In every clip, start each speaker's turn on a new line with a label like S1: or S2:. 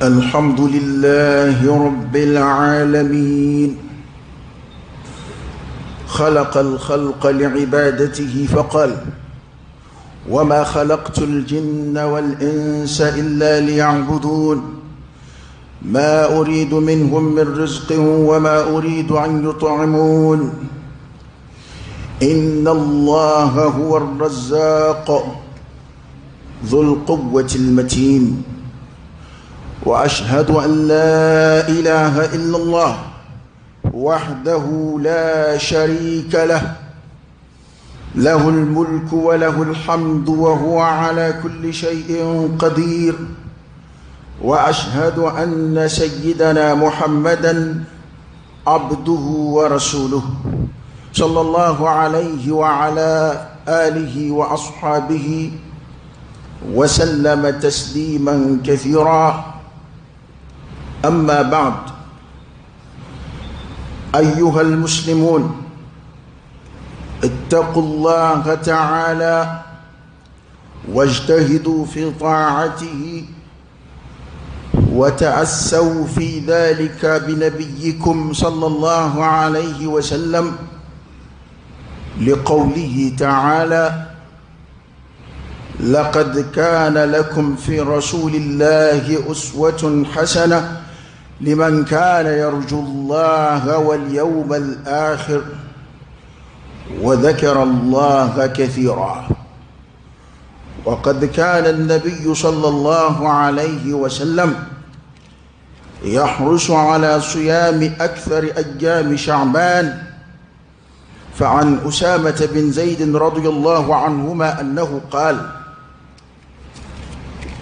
S1: الحمد لله رب العالمين، خلق الخلق لعبادته فقال: وما خلقت الجن والإنس إلا ليعبدون، ما أريد منهم من رزق وما أريد أن يطعمون، إن الله هو الرزاق ذو القوة المتين. وأشهد أن لا إله إلا الله وحده لا شريك له، له الملك وله الحمد وهو على كل شيء قدير. وأشهد أن سيدنا محمدا عبده ورسوله صلى الله عليه وعلى آله وأصحابه وسلم تسليما كثيرا. أما بعد، أيها المسلمون، اتقوا الله تعالى واجتهدوا في طاعته وتأسوا في ذلك بنبيكم صلى الله عليه وسلم، لقوله تعالى: لقد كان لكم في رسول الله أسوة حسنة لمن كان يرجو الله واليوم الآخر وذكر الله كثيرا. وقد كان النبي صلى الله عليه وسلم يحرص على صيام أكثر أيام شعبان. فعن أسامة بن زيد رضي الله عنهما أنه قال: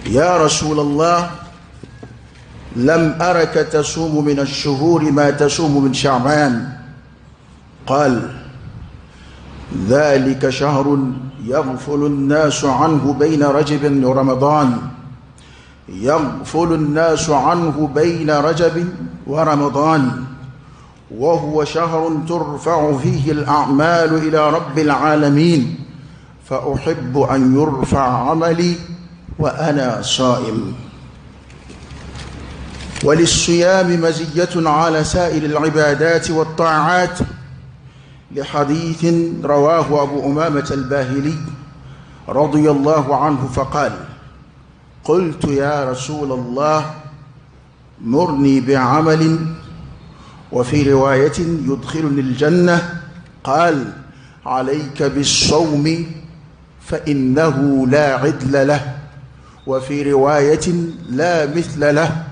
S1: يا رسول الله، لم أرك تصوم من الشهور ما تصوم من شعبان. قال: ذلك شهر يغفل الناس عنه بين رجب ورمضان، يغفل الناس عنه بين رجب ورمضان، وهو شهر ترفع فيه الأعمال إلى رب العالمين، فأحب أن يرفع عملي وأنا صائم. وللصيام مزية على سائر العبادات والطاعات، لحديث رواه أبو أمامة الباهلي رضي الله عنه فقال: قلت يا رسول الله، مرني بعمل، وفي رواية يدخلني الجنة. قال: عليك بالصوم فإنه لا عدل له، وفي رواية لا مثل له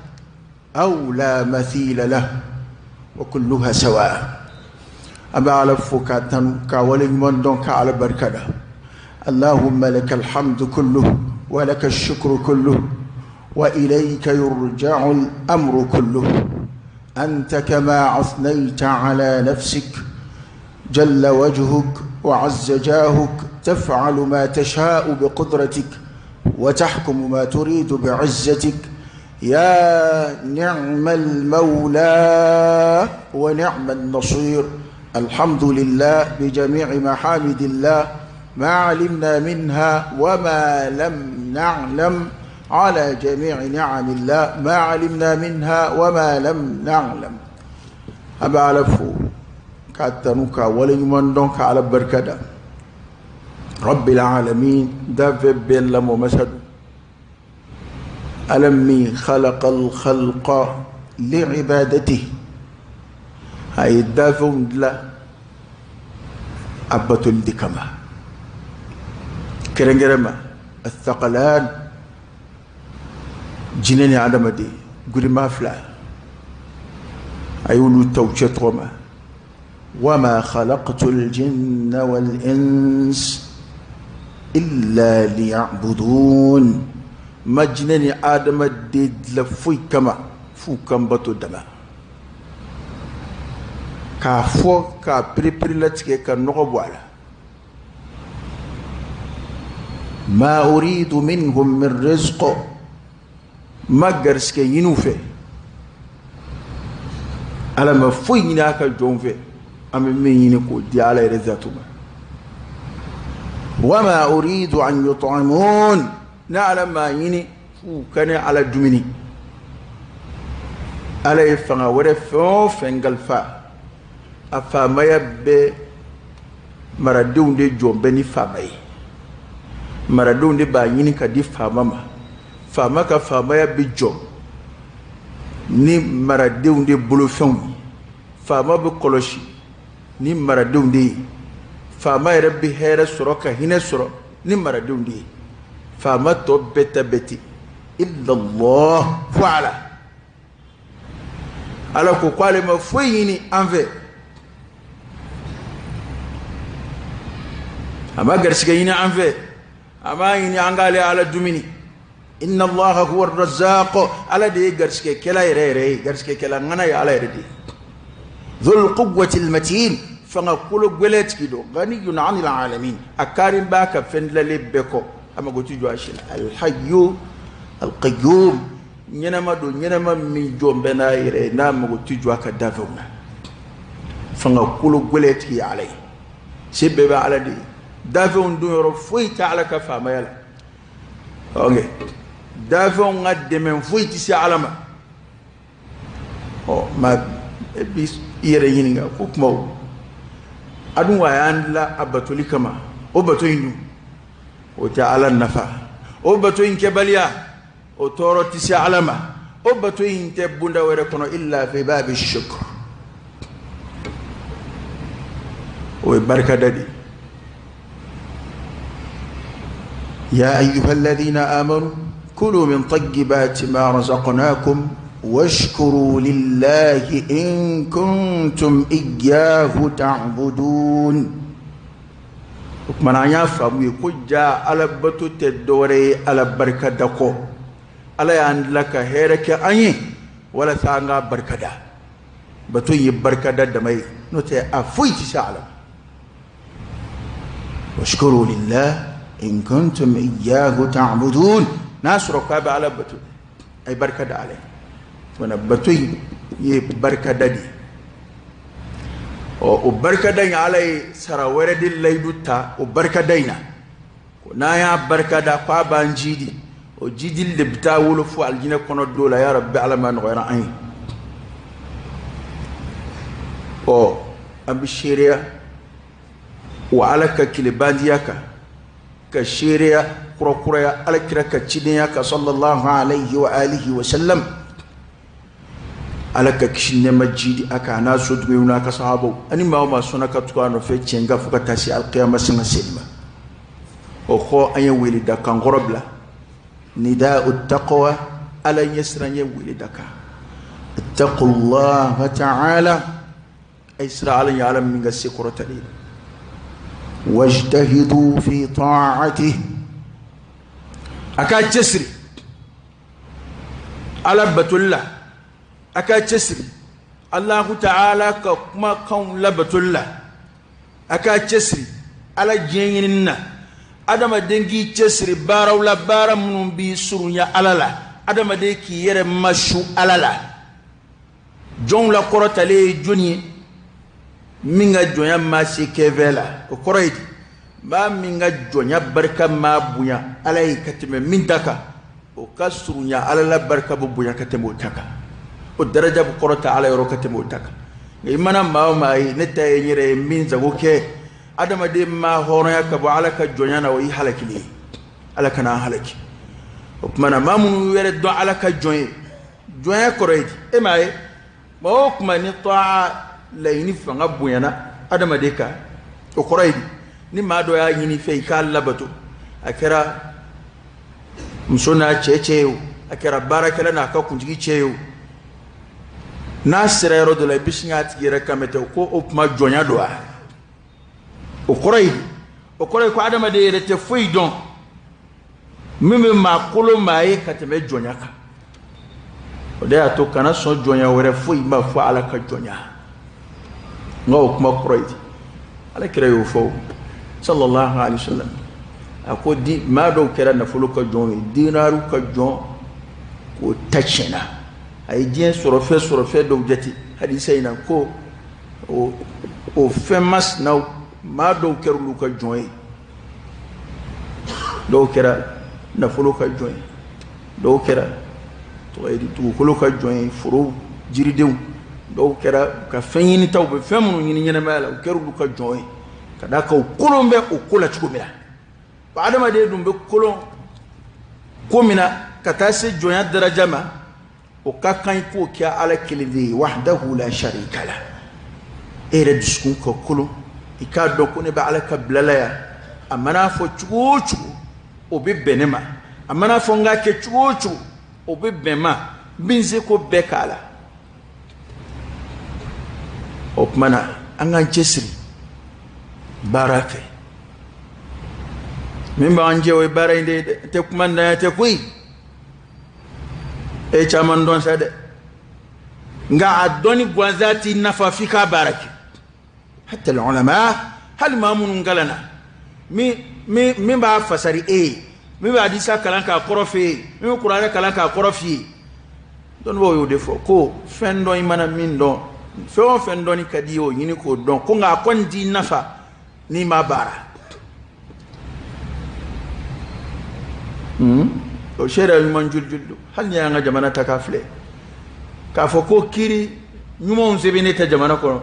S1: أو لا مثيل له، وكلها سواء. أبا على فكاتن كولي من دون كعلى بركة. اللهم لك الحمد كله ولك الشكر كله وإليك يرجع الأمر كله، أنت كما أثنيت على نفسك، جل وجهك وعز جاهك، تفعل ما تشاء بقدرتك وتحكم ما تريد بعزتك، يا نعم المولى ونعم النصير. الحمد لله بجميع محامد الله، ما علمنا منها وما لم نعلم، على جميع نعم الله ما علمنا منها وما لم نعلم. أبا علفو كاتنوكا وليمندونك على بركة رب العالمين. دافع بيلا ومسد ألمي خلق الخلق لعبادته، هاي الدافع لا أبتل دكما كرنجرما الثقلان جنني عدم دي قولي ما فلا أيولو توشتغما. وما خلقت الجن والإنس إلا ليعبدون، ما جنني آدم دي لفوي كما فو كم بتو دما كافو كابري لتك كنغبوالا. ما أريد منهم من رزق، ما قرسك ينوفي على ما فوي ناك الجونفي أم من ينكو دي على رزاتهم. وما أريد أن يطعمون، نعلم ما يني فو كان على الدمني. Ala ye fanga wɛrɛ fɛn o fɛn kalifa, a faamaya bɛ maradenw de jɔn bɛ ni faama ye. Maradenw de b'a ɲini ka di faama ma. Faama ka faamaya bɛ jɔ ni maradenw de bolofɛnw ye. Faama bɛ kɔlɔsi ni maradenw de ye. Faama yɛrɛ bɛ hɛrɛ sɔrɔ ka hinɛ sɔrɔ ni maradenw de ye. Faama tɔ bɛɛ ta bɛɛ ten, illallah, fo Ala. Ala ko k'ale ma foyi ɲini an fɛ, a ma garisɛgɛ ɲini an fɛ, a m'a ɲini an k'ale Ala dumuni. Inna Allaha huwa razzaq. Ala de ye garisɛgɛkɛla yɛrɛ yɛrɛ ye, garisɛgɛkɛla ŋana ye Ala yɛrɛ de ye. Dhul quwwati almatin, fanga kolo gwɛlɛ tigi don. Ghaniyun anil alamin, a karin b'a ka fɛn dilalen bɛɛ kɔ, a mago ti jɔ a si la. Alhayyu alqayyum, ɲɛnama don, ɲɛnama min jɔn bɛ n'a yɛrɛ ye, n'a mago ti jɔ a ka dafɛnw na. Fanga kolo gwɛlɛ tigi ye Ala ye, se bɛɛ bɛ Ala de ye. Dafɛnw don yɔrɔ foyi tɛ Ala ka faamaya la. Ok, dafɛnw ka dɛmɛ foyi tɛ se Ala ma. Ɔ, maa e bi i yɛrɛ ɲininka ko kuma o, a dun a y'an dilan a batoli kama, o bato in dun o tɛ Ala nafa, o bato in kɛbaliya o tɔɔrɔ tɛ se Ala ma, o bato in tɛ bonda wɛrɛ kɔnɔ illa fi babi shukr, o ye barikada de ye. Ya ayyuha alladhina amanu kulu min tayyibati ma razaqnakum washkuru lillahi in kuntum iyyahu ta'budun. O tuma na an y'a faamu ye ko ja Ala bato tɛ dɔwɛrɛ ye Ala barikada kɔ. Ala y'an dilan ka hɛrɛ kɛ an ye walasa an k'a barikada. Bato in ye barikada dama ye, n'o tɛ a foyi tɛ se Ala ma. Washkuru lillahi in kuntum iyyahu ta'budun. N'a sɔrɔ k'a bɛ Ala bato, a ye barika da Ala ye. Tuma bato in ye barikada de ye. Ɔ, o barikada in, Ala ye sara wɛrɛ de layidu ta o barikada in na, ko n'an y'a barikada k'a b'an jidi, o jidili de bɛ taa wolo fo alijinɛ kɔnɔ don la. Ya Rabbi, Ala ma nɔgɔyara an ye. Ɔ, an bɛ seereya wa Ala ka tilebandiya kan, ka seereya kurakuraya Ala kira ka cidenya kan, sallallahu alayhi wa alihi wa sallam. Ala ka kisi nɛɛma jidi a kan, a n'a sotigiw n'a ka sahabaw ani maa o maa sɔnna ka tugu a nɔfɛ tiɲɛ kan fo ka taa se alikiyama sanga seli ma. O kɔ, an ye wele da kan kɔrɔ bila, nida'u taqwa, Ala ɲɛsiran ye wele da kan. Ittaqullaha ta'ala, a ye siran Ala ɲɛ, Ala min ka se kɔrɔtalen. Wajtahidu fi ta'atihi, a k'a cɛsiri Ala batoli la, a k'a cɛsiri Allahu ta'ala ka kumakanw labatoli la, a k'a cɛsiri Ala diɲɛ ɲinini na. Adamaden k'i cɛsiri baaraw la, baara minnu b'i surunya Ala la. Adamaden k'i yɛrɛ masu Ala la. Jɔnw la kɔrɔtalen ye jɔnni ye? Min ka jɔnya ma se kɛfɛ la. O kɔrɔ ye di? Maa min ka jɔnya barika ma bonya Ala ye ka tɛmɛ min ta kan, o ka surunya Ala la barika bɛ bonya ka tɛmɛ o ta kan, o daraja bɛ kɔrɔta Ala yɔrɔ ka tɛmɛ o ta kan. Nka i mana maa o maa ye, ne ta ye n yɛrɛ ye, min sago kɛ, adamaden ma hɔrɔnya ka bɔ Ala ka jɔnya na, o y'i halakili ye. Ala kana an halaki. O tuma na, maa minnu yɛrɛ dɔn Ala ka jɔn ye, jɔnya kɔrɔ ye di? E m'a ye, maa o kuma ni tɔa laɲini fanga bonyana adamaden kan, o kɔrɔ ye di? Ni maa dɔ y'a ɲini fɛ i k'a labato, a kɛra muso n'a cɛ cɛ ye o, a kɛra baarakɛla n'a ka kuntigi cɛ ye o, n'a sera yɔrɔ dɔ la, i bɛ sin k'a tigi yɛrɛ kan mɛn ten ko o tuma jɔnya don wa? O kɔrɔ ye di? O kɔrɔ ye ko adamaden yɛrɛ tɛ foyi dɔn min bɛ maa kolo maa ye ka tɛmɛ jɔnya kan. O de y'a to kana sɔn jɔnya wɛrɛ foyi ma fɔ Ala ka jɔnya. Nka o kuma kɔrɔ ye di? Ala kira y'o fɔ, sallallahu alaihi wa sallam, a ko di maa dɔw kɛra nafolo ka jɔn ye, dinaru ka jɔn k'o ta tiɲɛna. A ye diɲɛ sɔrɔ fɛn sɔrɔ fɛn dɔw jate hadisa in na, ko o fɛn masinaw, maa dɔw kɛra olu ka jɔn ye, dɔw kɛra nafolo ka jɔn ye, dɔw kɛra tɔgɔ ye di, dugukolo ka jɔn ye, forow. jiridenw, dɔw kɛra u ka fɛn ɲinitaw, bɛ fɛn minnu ɲini ɲɛnamaya la, u kɛra olu ka jɔn ye, ka d'a kan u kolon bɛ o ko la cogo min na. Wa adamaden dun bɛ kolon ko min na ka taa se jɔnya daraja ma, o ka kan i k'o kɛ Ala kelen de ye, wahdahu la sharika la. E yɛrɛ dusukun ka kolon, i k'a dɔn ko ne bɛ Ala ka bila la yan, a mana fɔ cogo o cogo o bɛ bɛn ne ma, a mana fɔ n k'a kɛ cogo o cogo o bɛ bɛn n ma, n bɛ n seko bɛɛ k'a la. O tuma na an k'an cɛsiri baara fɛ. Min b'an jɛ o ye baara in de ye dɛ, n tɛ kuma ntanya tɛ koyi. E caman dɔn sa dɛ, nka a dɔnni gansan t'i nafa f'i k'a baara kɛ. Hatta ulama, hali maa minnu kalanna, min b'a fasari e ye, min bɛ hadisa kalan k'a kɔrɔ f'e ye, min bɛ kuranɛ kalan k'a kɔrɔ f'i ye, dɔnnibaaw y'o de fɔ ko fɛn dɔn, i mana min dɔn, fɛn o fɛn dɔnni ka di i ye, o ɲini k'o dɔn, ko nka a kɔni t'i nafa n'i m'a baara. O sariya ɲuman joli joli don. Hali n'i y'an ka jamana ta k'a filɛ, k'a fɔ ko kiiri ɲumanw sɛbɛnnen tɛ jamana kɔnɔ,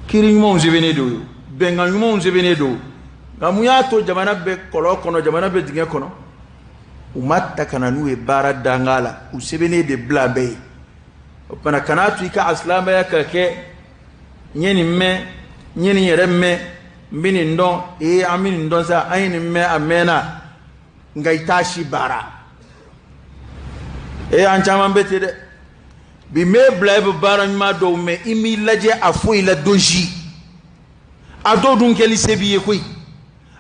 S1: kiiri ɲumanw sɛbɛnnen don, bɛnkan ɲumanw sɛbɛnnen don, nka mun y'a to jamana bɛ kɔlɔn kɔnɔ, jamana bɛ dingɛ kɔnɔ? U ma ta ka na n'u ye baara danga la, u sɛbɛnnen de bila bɛɛ ye. O tuma kan'a to i ka asilamɛya ka kɛ n ye nin mɛn, n ye nin yɛrɛ mɛn, n bɛ nin dɔn, ee an bɛ nin dɔn sa, an ye nin mɛn a mɛnna, nka i t'a si baara. Ee an caman bɛ ten dɛ. Bi m'e bila e bɛ baara ɲuman dɔw mɛn, i m'i lajɛ a foyi la don si. A dɔw dun kɛli se b'i ye koyi,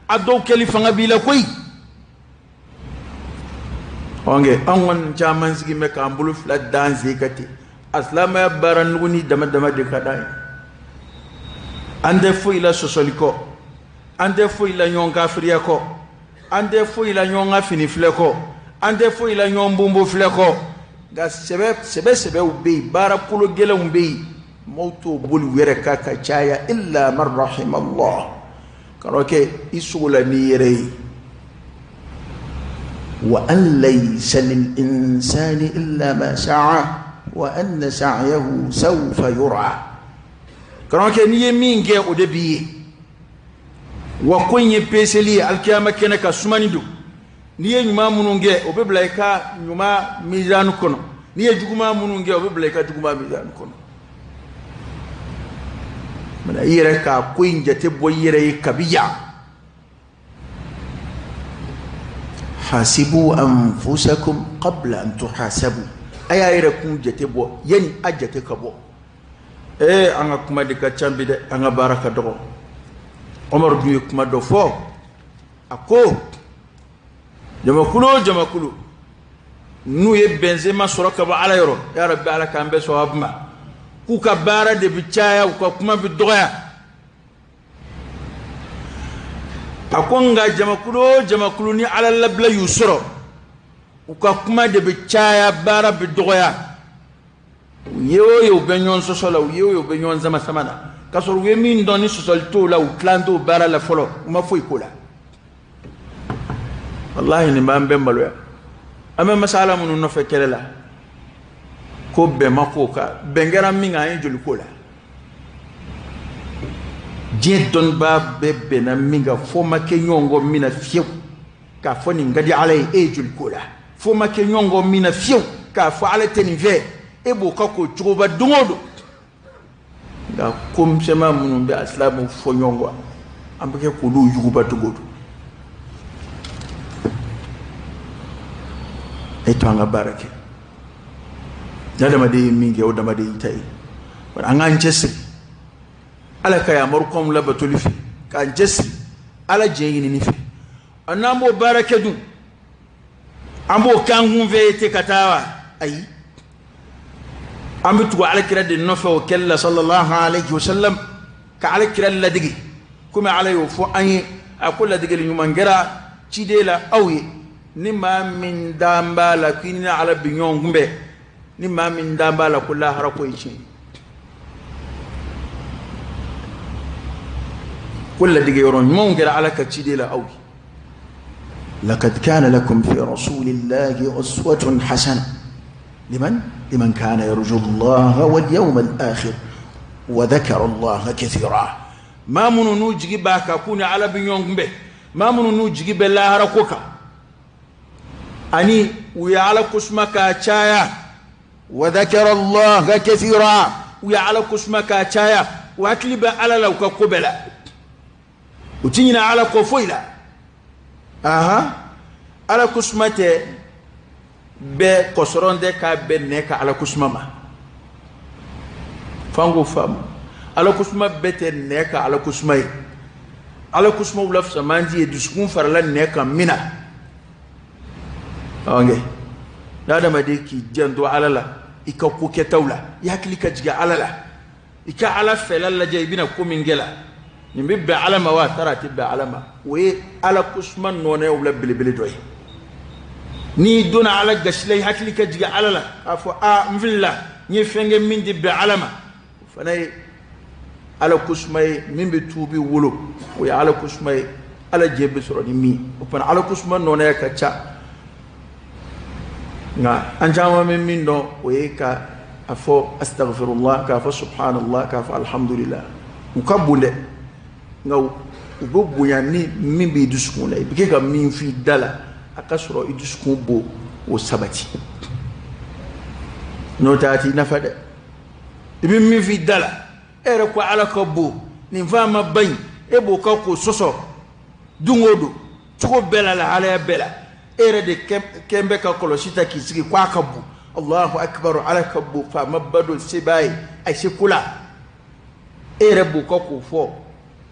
S1: a dɔw kɛli fanga b'i la koyi. Ɔnkɛ an kɔni caman sigi bɛ k'an bolo fila d'an sen kan ten. A silamɛya baara nuguni dama dama de ka d'an ye. An tɛ foyi la sɔsɔli kɔ, an tɛ foyi la ɲɔgɔn kafiriya kɔ, an tɛ foyi la ɲɔgɔn ka fini filɛ kɔ, an tɛ foyi la ɲɔgɔn bonbo filɛ kɔ. Nka sɛbɛ sɛbɛ sɛbɛw bɛ yen, baara kolo gɛlɛnw bɛ yen, maaw t'o boli u yɛrɛ kan ka caya, illa man rahimallah. Kan'o kɛ i sogo la n'i yɛrɛ ye. Wa an laysa lil insani illa ma sa'a wa anna sa'yahu sawfa yura. Kan'o kɛ n'i ye min kɛ o de b'i ye. Wa ko in ye peseli ye alikiyama kɛnɛ ka sumani don. N'i ye ɲuman minnu kɛ o bɛ bila i ka ɲuman mizani kɔnɔ, n'i ye juguman minnu kɛ o bɛ bila i ka juguman mizani kɔnɔ. Mana i yɛrɛ k'a ko in jate bɔ i yɛrɛ ye kabi yan. Hasibu anfusakum qabla an tuhasabu. A y'a yɛrɛ kun jate bɔ yanni a jate ka bɔ. Ee an ka kuma de ka ca bi dɛ, an ka baara ka dɔgɔ. Umaru dun ye kuma dɔ fɔ, a ko jamakulu o jamakulu n'u ye bɛnsenma sɔrɔ ka bɔ Ala yɔrɔ, ya Rabbi Ala k'an bɛɛ sababu ma, k'u ka baara de bɛ caya, u ka kuma bɛ dɔgɔya. A ko nka jamakulu o jamakulu ni Ala labila y'u sɔrɔ, u ka kuma de bɛ caya, baara bɛ dɔgɔya. U ye o ye u bɛ ɲɔgɔn sɔsɔ la, u ye o ye u bɛ ɲɔgɔn sama sama na, k'a sɔrɔ u ye min dɔn ni sɔsɔli t'o la, u tilan t'o baara la fɔlɔ, u ma foyi k'o la. Walahi nin b'an bɛɛ maloya. An bɛ masala minnu nɔfɛ kɛlɛ la, ko bɛn ma k'o kan, bɛn kɛra min kan, an ye joli k'o la. Diɲɛ dɔnnibaa bɛɛ bɛnna min kan, fo ma kɛ ɲɔgɔn kɔ min na fiyewu, k'a fɔ nin ka di Ala ye, e ye joli k'o la. Fo ma kɛ ɲɔgɔn kɔ min na fiyewu, k'a fɔ Ala tɛ nin fɛ, e b'o ka k'o cogoba don o don. Nka ko misɛnman minnu bɛ asilamɛw fɔ ɲɔgɔn kɔ, an bɛ kɛ k'olu yuguba don o don. E to an ka baara kɛ. Ni adamaden ye min kɛ, o dama de y'i ta ye. Bari an k'an cɛsiri Ala ka yamarukanw labatoli fɛ, k'an cɛsiri Ala diɲɛ ɲinini fɛ. N'an b'o baara kɛ dun, an b'o k'an kunfɛ ye ten ka taa wa? Ayi, an bɛ tugu Ala kira de nɔfɛ o kɛli la, sallallahu alayhi wa sallam, ka Ala kira ladege komi Ala y'o fɔ an ye. A ko ladegeli ɲuman kɛra ciden la aw ye, ni maa min dan b'a la k'i ni Ala bɛ ɲɔgɔn kunbɛn, ni maa min dan b'a la ko lahara ko ye tiɲɛ ye. Ko ladege yɔrɔ ɲumanw kɛra Ala ka ciden la aw ye. Laqad kana lakum fi rasulillahi uswatun hasana. Liman liman kana yarju Allah wal yawm al akhir wa dhakara Allah kathira. Maa minnu n'u jigi b'a kan k'u ni Ala bɛ ɲɔgɔn kunbɛn, maa minnu n'u jigi bɛ lahara ko kan, ani u ye Ala kosuma k'a caya. Wa dhakara Allah kathira, u ye Ala kosuma k'a caya, u hakili bɛ Ala la u ka ko bɛɛ la, u ti ɲinɛ Ala kɔ foyi la. Aha, Ala kosuma tɛ bɛɛ kɔsɔrɔn tɛ k'a bɛn nɛn ka Ala kosuma ma. F'an k'o faamu, Ala kosuma bɛɛ tɛ nɛn ka Ala kosuma ye. Ala kosumaw la fisamanti ye dusukun farala nɛn kan min na. Ɔnkɛ, n'adamaden k'i janto Ala la i ka ko kɛtaw la, i hakili ka jigin Ala la, i ka Ala fɛla lajɛ, i bɛna ko min kɛ la, nin bɛ bɛn Ala ma wa a taara a tɛ bɛn Ala ma, o ye Ala kosuma nɔnɛw la belebele dɔ ye. N'i donna Ala gasi la, i hakili ka jigin Ala la k'a fɔ a n filila, n ye fɛn kɛ min tɛ bɛn Ala ma, o fana ye Ala kosuma ye min bɛ tuubi wolo, o ye Ala kosuma ye Ala jɛ bɛ sɔrɔ ni min ye. O fana Ala kosuma nɔnɛya ka ca, nka an caman bɛ min dɔn o ye ka a fɔ astaghfirullah, k'a fɔ subhanallah, k'a fɔ alhamdulillah. U ka bon dɛ, nka u bɛ bonya ni min b'i dusukun la, i bɛ kɛ ka min f'i da la, a ka sɔrɔ i dusukun b'o o sabati, n'o tɛ a t'i nafa dɛ. I bɛ min f'i da la, e yɛrɛ ko Ala ka bon, nin faama ba in, e b'o kan k'o sɔsɔ don o don, cogo bɛɛ la, lahalaya bɛɛ la, e yɛrɛ de kɛn bɛ ka kɔlɔsi ta k'i sigi k'a ka bon. Allahu akbar, Ala ka bon, faama ba don, se b'a ye, a se ko la, e yɛrɛ b'o kan k'o fɔ.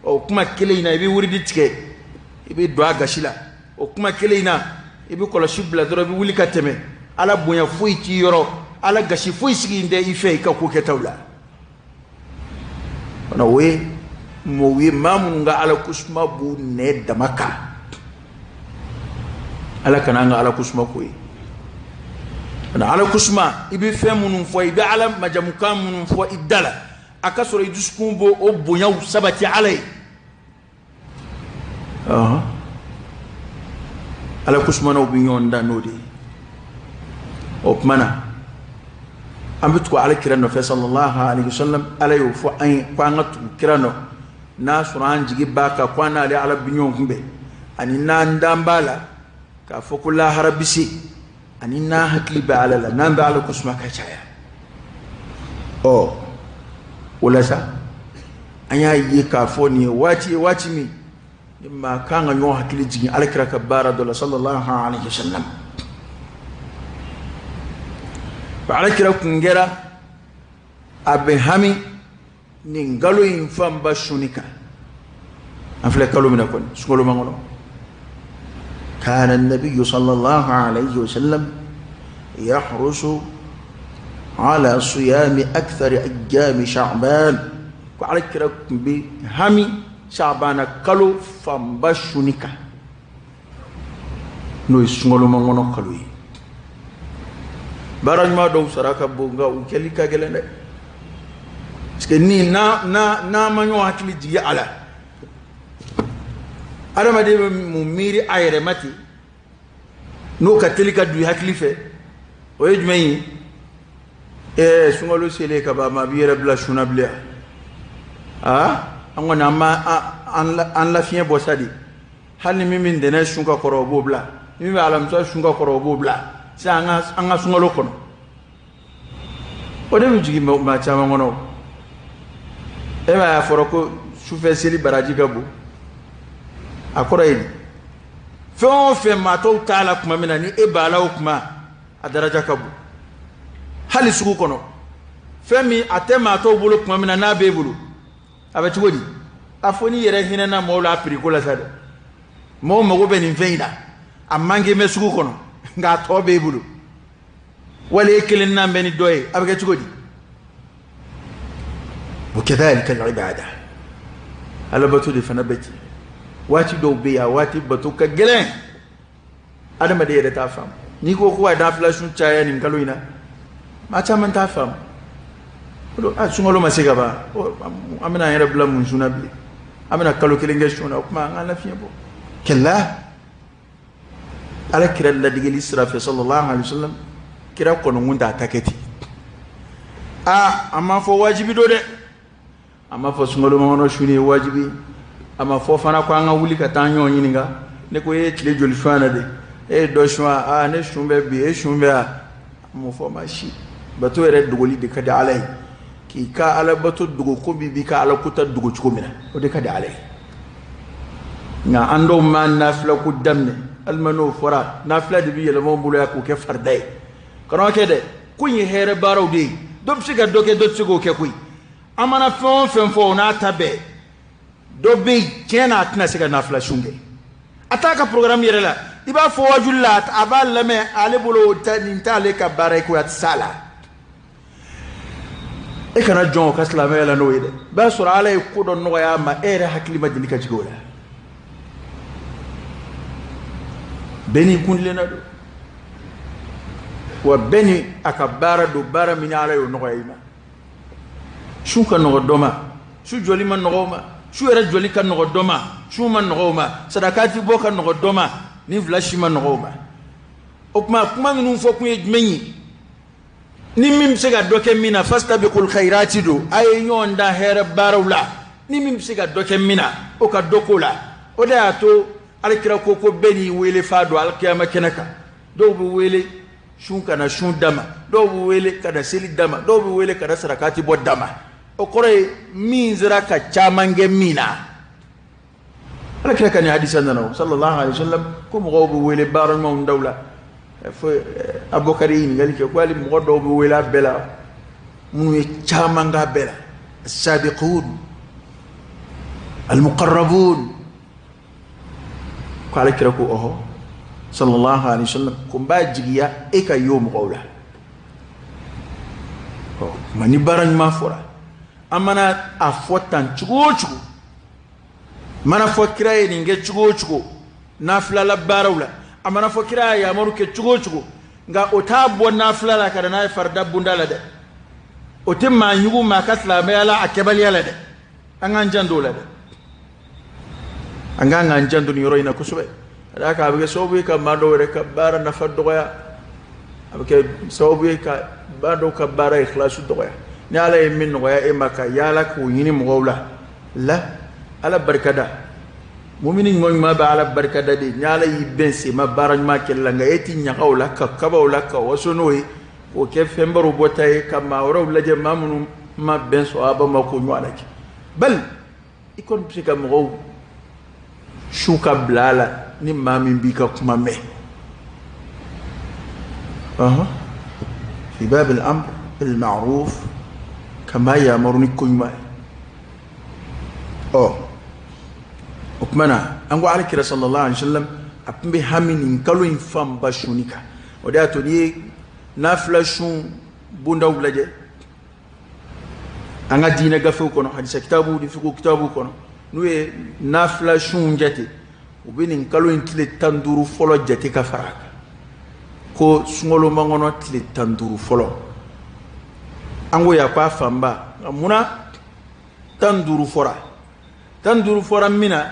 S1: O kuma kelen in na, i bɛ wurudi tigɛ, i bɛ don a gasi la. O kuma kelen in na, i bɛ kɔlɔsi bila dɔrɔn, i bɛ wuli ka tɛmɛ. Ala bonya foyi t'i yɔrɔ, Ala gasi foyi sigi tɛ i fɛ i ka ko kɛtaw la. O ye mɔgɔw ye, maa minnu ka Ala kosuma b'u nɛn dama kan. Ala kana an ka Ala kosuma ko ye. Ala kosuma, i bɛ fɛn minnu fɔ, i bɛ Ala majamukan minnu fɔ i da la, a ka sɔrɔ i dusukun b'o o bonyaw sabati Ala ye. Ala kosumanaw bɛ ɲɔgɔn dan n'o de ye. O tuma na an bɛ tugu Ala kira nɔfɛ sallallahu alaihi wasallam. Ala y'o fɔ an ye ko an ka tugu kira nɔ, n'a sɔrɔ an jigi b'a kan ko an n'ale Ala bɛ ɲɔgɔn kunbɛn, ani n'an dan b'a la k'a fɔ ko lahara bɛ se, ani n'an hakili bɛ Ala la, n'an bɛ Ala kosuma ka caya. Ɔ o la sa, an y'a ye k'a fɔ nin ye waati ye, waati min ni maa kan ka ɲɔgɔn hakili jigin Ala kira ka baara dɔ la sallallahu alaihi wasallam. Ala kira kun kɛra a bɛ hami nin kalo in fanba sunni kan. An filɛ kalo min na kɔni, sunkalo makɔnɔ, kana nabiyyu sallallahu alaihi wasallam yahrusu ala siyami akthari ayyami sha'ban. Ko Ala kira kun bɛ hami Sha'bana kalo fanba sunni kan, n'o ye sunkalo makɔnɔ kalo ye. Baara ɲuman dɔw sara ka bon, nka u kɛli ka gɛlɛn dɛ, parce que ni n'a n'a n'a ma ɲɔgɔn hakili jigin a la, adamaden bɛ mun miiri a yɛrɛ ma ten, n'o ka teli ka don i hakili fɛ, o ye jumɛn ye? Sunkalo selen ka ban, maa b'i yɛrɛ bila sun na bilen. Aa, an kɔni an b'a an lafiɲɛ bɔ sa de. Hali ni min bɛ ntɛnɛn sun ka kɔrɔ, o b'o bila, ni min bɛ alamisa sun ka kɔrɔ, o b'o bila. Sisan an ka sunkalo kɔnɔ, o de bɛ jigin maa caman kɔnɔ. E m'a ye, a fɔra ko sufɛ seli baraji ka bon, a kɔrɔ ye di? Fɛn o fɛn maa tɔw t'a la tuma min na, ni e b'a la o tuma, a daraja ka bon. Hali sugu kɔnɔ, fɛn min a tɛ maa tɔw bolo tuma min na, n'a b'e bolo, a bɛ cogo di? A fɔ n'i yɛrɛ hinɛna maaw la a prix ko la sa dɛ. Maaw mago bɛ nin fɛn in na, a manqué bɛ sugu kɔnɔ, nka a tɔ b'e bolo, wali e kelen n'an bɛ ni dɔ ye, a bɛ kɛ cogo di? Wa kadhalika al-ibada, alabato de fana bɛ ten. Waati dɔw bɛ yen, a waati bato ka gɛlɛn, adamaden yɛrɛ t'a faamu. N'i ko ko ka nafila sun caya nin kalo in na, maa caman t'a faamu. A sunkalo ma se ka ban, an bɛna an yɛrɛ bila mun sun na bilen? An bɛna kalo kelen kɛ sun na, o tuma an k'an lafiɲɛ bɔ. Kɛlɛ, Ala kira ladegeli sira fɛ sallallahu alaihi wasallam. Kira kɔni kun t'a ta kɛ ten. Aa, an m'a fɔ wajibi don dɛ, a m'a fɔ sunkalo makɔnɔ sunni ye wajibi, a ma fɔ fana ko an ka wuli ka taa ɲɔgɔn ɲininka. Ne ko e ye tile joli sun na de? E ye dɔ sun wa? Aa, ne sun bɛ bi, e sun bɛ wa? A m'o fɔ maa si. Bato yɛrɛ dogoli de ka di Ala ye. K'i ka ala bato dogo komi i b'i ka ala kota dogo cogo min na, o de ka di Ala ye. Nka an dɔw ma nafila ko daminɛ, walima n'o fɔra nafila de bɛ yɛlɛma u bolo yan k'o kɛ farida ye. Kana kɛ dɛ, ko in ye hɛrɛ baaraw de ye. Dɔ bɛ se ka dɔ kɛ, dɔ tɛ se k'o kɛ koyi. An mana fɛn o fɛn fɔ, o n'a ta bɛɛ, dɔ bɛ yen tiɲɛ na, a tɛna se ka nafila sun kɛ, a t'a ka programme yɛrɛ la. I b'a fɔ wajuli la, a b'a lamɛn, ale bolo nin t'ale ka baara ye koyi, a tɛ s'a la. E kana jɔn o ka silamɛya la n'o ye dɛ. I b'a sɔrɔ Ala ye ko dɔ nɔgɔya a ma, e yɛrɛ hakili ma deli ka jigin o la. Bɛɛ n'i kuntilenna don, wa bɛɛ ni a ka baara don, baara min ni Ala y'o nɔgɔya i ma. Sun ka nɔgɔ dɔ ma, su jɔli ma nɔgɔ o ma, su yɛrɛ jɔli ka nɔgɔ dɔ ma, sun ma nɔgɔ o ma, sadakati bɔ ka nɔgɔ dɔ ma, nin fila si ma nɔgɔ o ma. O tuma, kuma ninnu fɔ kun ye jumɛn ye? Ni min bɛ se ka dɔ kɛ min na, fastabiqul khairati don, a ye ɲɔgɔn dan hɛrɛ baaraw la. Ni min bɛ se ka dɔ kɛ min na, o ka dɔ k'o la. O de y'a to Alakira ko ko bɛɛ n'i wele fa don alikiyama kɛnɛ kan. Dɔw bɛ wele sun ka na sun dama, dɔw bɛ wele ka na seli dama, dɔw bɛ wele ka na sarakati bɔ dama. O kɔrɔ ye min sera ka caman kɛ min na. Alakira ka nin hadisa nana o sallallahu alaihi wasallam ko mɔgɔw bɛ wele baara ɲumanw daw la. Fo Abubakari ye ɲininkali kɛ ko hali mɔgɔ dɔw bɛ wele a bɛɛ la, minnu ye caman k'a bɛɛ la, as-sabiqun al-muqarrabun. Ko Alakira ko ɔhɔ sallallahu alaihi wasallam, ko n b'a jigiya e ka y'o mɔgɔw la. Ɔ tuma, ni baara ɲuman fɔra, an mana a fɔ tan cogo o cogo, mana fɔ kira ye nin kɛ cogo o cogo nafilala baaraw la, a mana fɔ kira ye yamaru kɛ cogo o cogo, nka o t'a bɔ nafila la ka na n'a ye farida bonda la dɛ. O tɛ maa ɲugu maa ka silamɛya la a kɛbaliya la dɛ. An k'an janto o la dɛ, an k'an k'an janto nin yɔrɔ in na kosɛbɛ. Ka d'a kan a bɛ kɛ sababu ye ka maa dɔw yɛrɛ ka baara nafa dɔgɔya, a bɛ kɛ sababu ye ka maa dɔw ka baara ikhlasu dɔgɔya. Ni Ala ye min nɔgɔya e ma ka yaala k'o ɲini mɔgɔw la la, Ala barikada. Mumini ɲuman ɲuman bɛ Ala barikada de. Ni Ala y'i bɛn sema baara ɲuman kɛli la, nka e ti ɲaga o la ka kaba o la ka waso n'o ye, k'o kɛ fɛn baro bɔta ye, ka maa wɛrɛw lajɛ, maa minnu ma bɛn sɔhaba ma, k'o ɲɔgɔn kɛ. Bali i kɔni bɛ se ka mɔgɔw su ka bila a la ni maa min b'i ka kuma mɛn. Fi bab al-amr bil ma'ruf, ka maa yamaru ni ko ɲuman ye. Ɔ o tuma na, an ko Alakira sallallahu alaihi wasallam, a tun bɛ hami nin kalo in fanba sunni kan. O de y'a to n'i ye nafila sun bondaw lajɛ an ka diinɛ gafew kɔnɔ, hadisa kitabuw ni fiqh kitabuw kɔnɔ, n'u ye nafila sunw jate, u bɛ nin kalo in tile 15 fɔlɔ jate ka fara a kan, ko sunkalo makɔnɔ tile 15 fɔlɔ. An ko yan k'a fanba, nka munna 15 fɔra? 15 fɔra min na,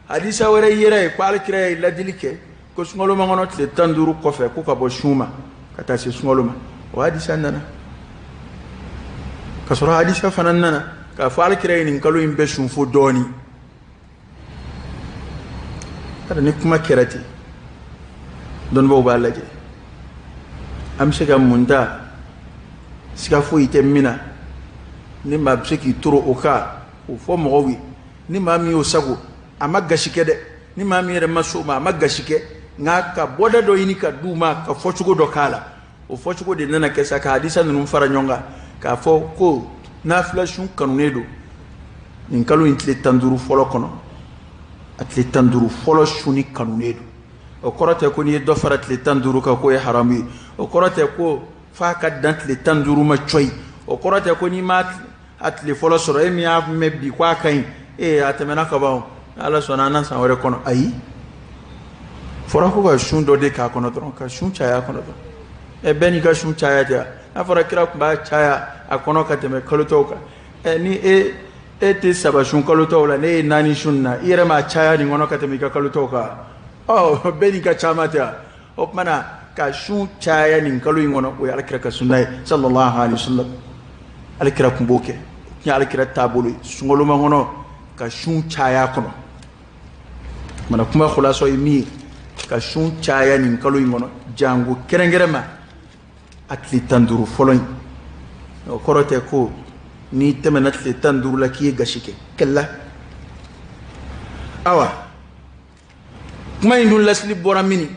S1: hadisa wɛrɛ yɛrɛ ye ko Alakira ye ladili kɛ ko sunkalo makɔnɔ tile 15 kɔfɛ, ko ka bɔ sun ma ka taa se sunkalo ma. O hadisa nana ka sɔrɔ hadisa fana nana k'a fɔ Alakira ye nin kalo in bɛɛ sun fo dɔɔni. Hali ni kuma kɛra ten, dɔnnibaw b'a lajɛ an bɛ se ka mun ta, siga foyi tɛ min na, ni maa bɛ se k'i toro o kan k'o fɔ mɔgɔw ye. Ni maa min y'o sago, a ma gasi kɛ dɛ. Ni maa min yɛrɛ ma s'o ma, a ma gasi kɛ, nka ka bɔda dɔ ɲini ka d'u ma ka fɔcogo dɔ k'a la. O fɔcogo de nana kɛ sa ka hadisa ninnu fara ɲɔgɔn kan k'a fɔ ko nafila sun kanunen don nin kalo in tile 15 fɔlɔ kɔnɔ. A tile 15 fɔlɔ sunni kanunen don. O kɔrɔ tɛ ko n'i ye dɔ fara tile 15 kan k'o ye haramu ye. O kɔrɔ tɛ ko f'a ka dan tile 15 ma cɔyi. O kɔrɔ tɛ ko n'i ma a tile fɔlɔ sɔrɔ, e min y'a mɛn bi ko a ka ɲi, ee, a tɛmɛna ka ban, Ala sɔnna an na san wɛrɛ kɔnɔ. Ayi, fɔra ko ka sun dɔ de k'a kɔnɔ dɔrɔn, ka sun caya a kɔnɔ dɔrɔn. Ɛ, bɛɛ n'i ka sun caya tɛ. N'a fɔra kira tun b'a caya a kɔnɔ ka tɛmɛ kalo tɔw kan, ɛ, ni e tɛ saba sun kalo tɔw la, ne ye naani sun na, i yɛrɛ m'a caya nin kɔnɔ ka tɛmɛ i ka kalo tɔw kan. Ɔ, bɛɛ n'i ka caman tɛ. O tuma na, Ka sun caya nin kalo in kɔnɔ, o ye alakira ka sunna ye sallallahu alaihi wasallam. Alakira tun b'o kɛ, o tun ye alakira taabolo ye, sunkalomakɔnɔ ka sun caya kɔnɔ. Mana kuma khulasa ye min ye, ka sun caya nin kalo in kɔnɔ, jango kɛrɛnkɛrɛn ma a tile 15 fɔlɔ in. O kɔrɔ tɛ ko n'i tɛmɛna tile 15 la k'i ye gasi kɛ kɛlɛ. Awa, kuma in dun lasili bɔra mini?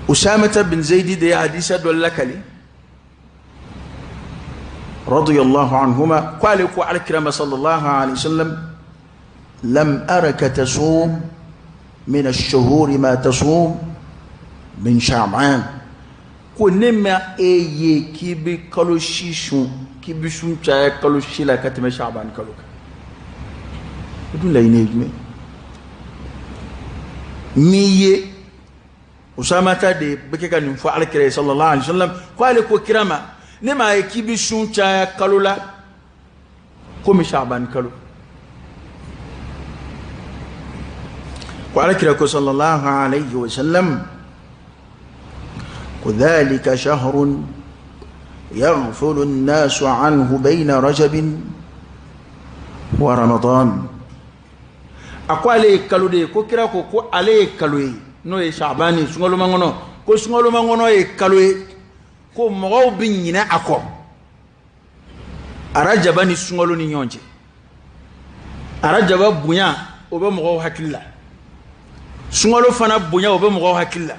S1: Usamata bin Zaidi de ye hadisa dɔ lakali radiyallahu anhuma, ko ale ko alakira ma sallallahu alaihi wasallam: lam araka tasum min ash-shuhuri ma tasum min Sha'ban. Ko ne ma e ye k'i bɛ kalo si sun, k'i bɛ sun caya kalo si la ka tɛmɛ Sha'ban kalo kan. O dun laɲini ye jumɛn n'i ye? Usamata de bɛ kɛ ka nin fɔ alakira ye sallallahu alaihi wasallam, ko ale ko kira ma: ne m'a ye k'i bɛ sun caya kalo la komi Sha'ban kalo. Ko alakira ko sallallahu alaihi wasallam ko dhalika shahrun yaghfulu an-nasu anhu bayna rajabin wa ramadan. A ko ale ye kalo de ye, ko kira ko ko ale ye kalo ye, n'o ye Shabani, sunkalomakɔnɔ, ko sunkalomakɔnɔ ye kalo ye ko mɔgɔw bɛ ɲinɛ a kɔ arajaba ni sunkalo ni ɲɔgɔn cɛ. Arajaba bonya, o bɛ mɔgɔw hakili la, sunkalo fana bonya, o bɛ mɔgɔw hakili la,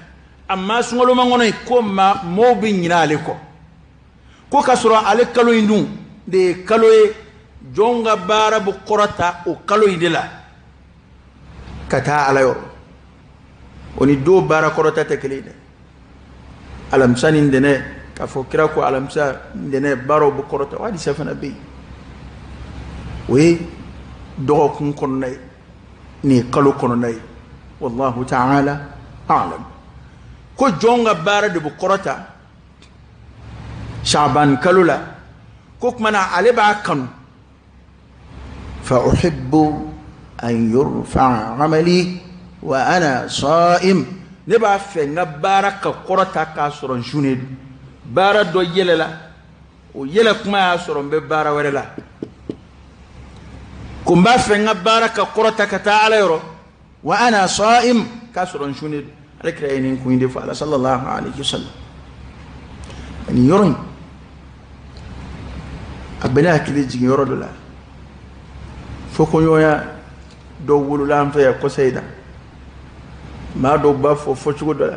S1: amma sunkalomakɔnɔ in ko ma mɔgɔw bɛ ɲinɛ ale kɔ, ko k'a sɔrɔ ale kalo in dun de ye kalo ye jɔnw ka baara bɛ kɔrɔta o kalo in de la ka taa ala yɔrɔ. O ni don baara kɔrɔta tɛ kelen ye dɛ. Alamisa ni ntɛnɛn, k'a fɔ kira ko alamisa ntɛnɛn baaraw bɛ kɔrɔta, o hadisa fana bɛ yen. O ye dɔgɔkun kɔnɔna ye, nin ye kalo kɔnɔna ye. Wallahu ta'ala a'lam. Ko jɔn ka baara de bɛ kɔrɔta Shaban kalo la, ko tuma na ale b'a kanu, fa uhibbu an yurfa amali wa ana sa'im, ne b'a fɛ n ka baara ka kɔrɔta k'a sɔrɔ n sunnen don. Baara dɔ yɛlɛla, o yɛlɛ kuma y'a sɔrɔ n bɛ baara wɛrɛ la, ko n b'a fɛ n ka baara ka kɔrɔta ka taa ala yɔrɔ wa ana sa'im, k'a sɔrɔ n sunnen don. Ale kira ye nin kun in de fɔ ala sallallahu alaihi wasallam. Nin yɔrɔ in a bɛ ne hakili jigin yɔrɔ dɔ la. Fɔkoɲɔgɔnya dɔ wolola an fɛ yan kɔsa in na. Maa dɔw b'a fɔ fɔcogo dɔ la,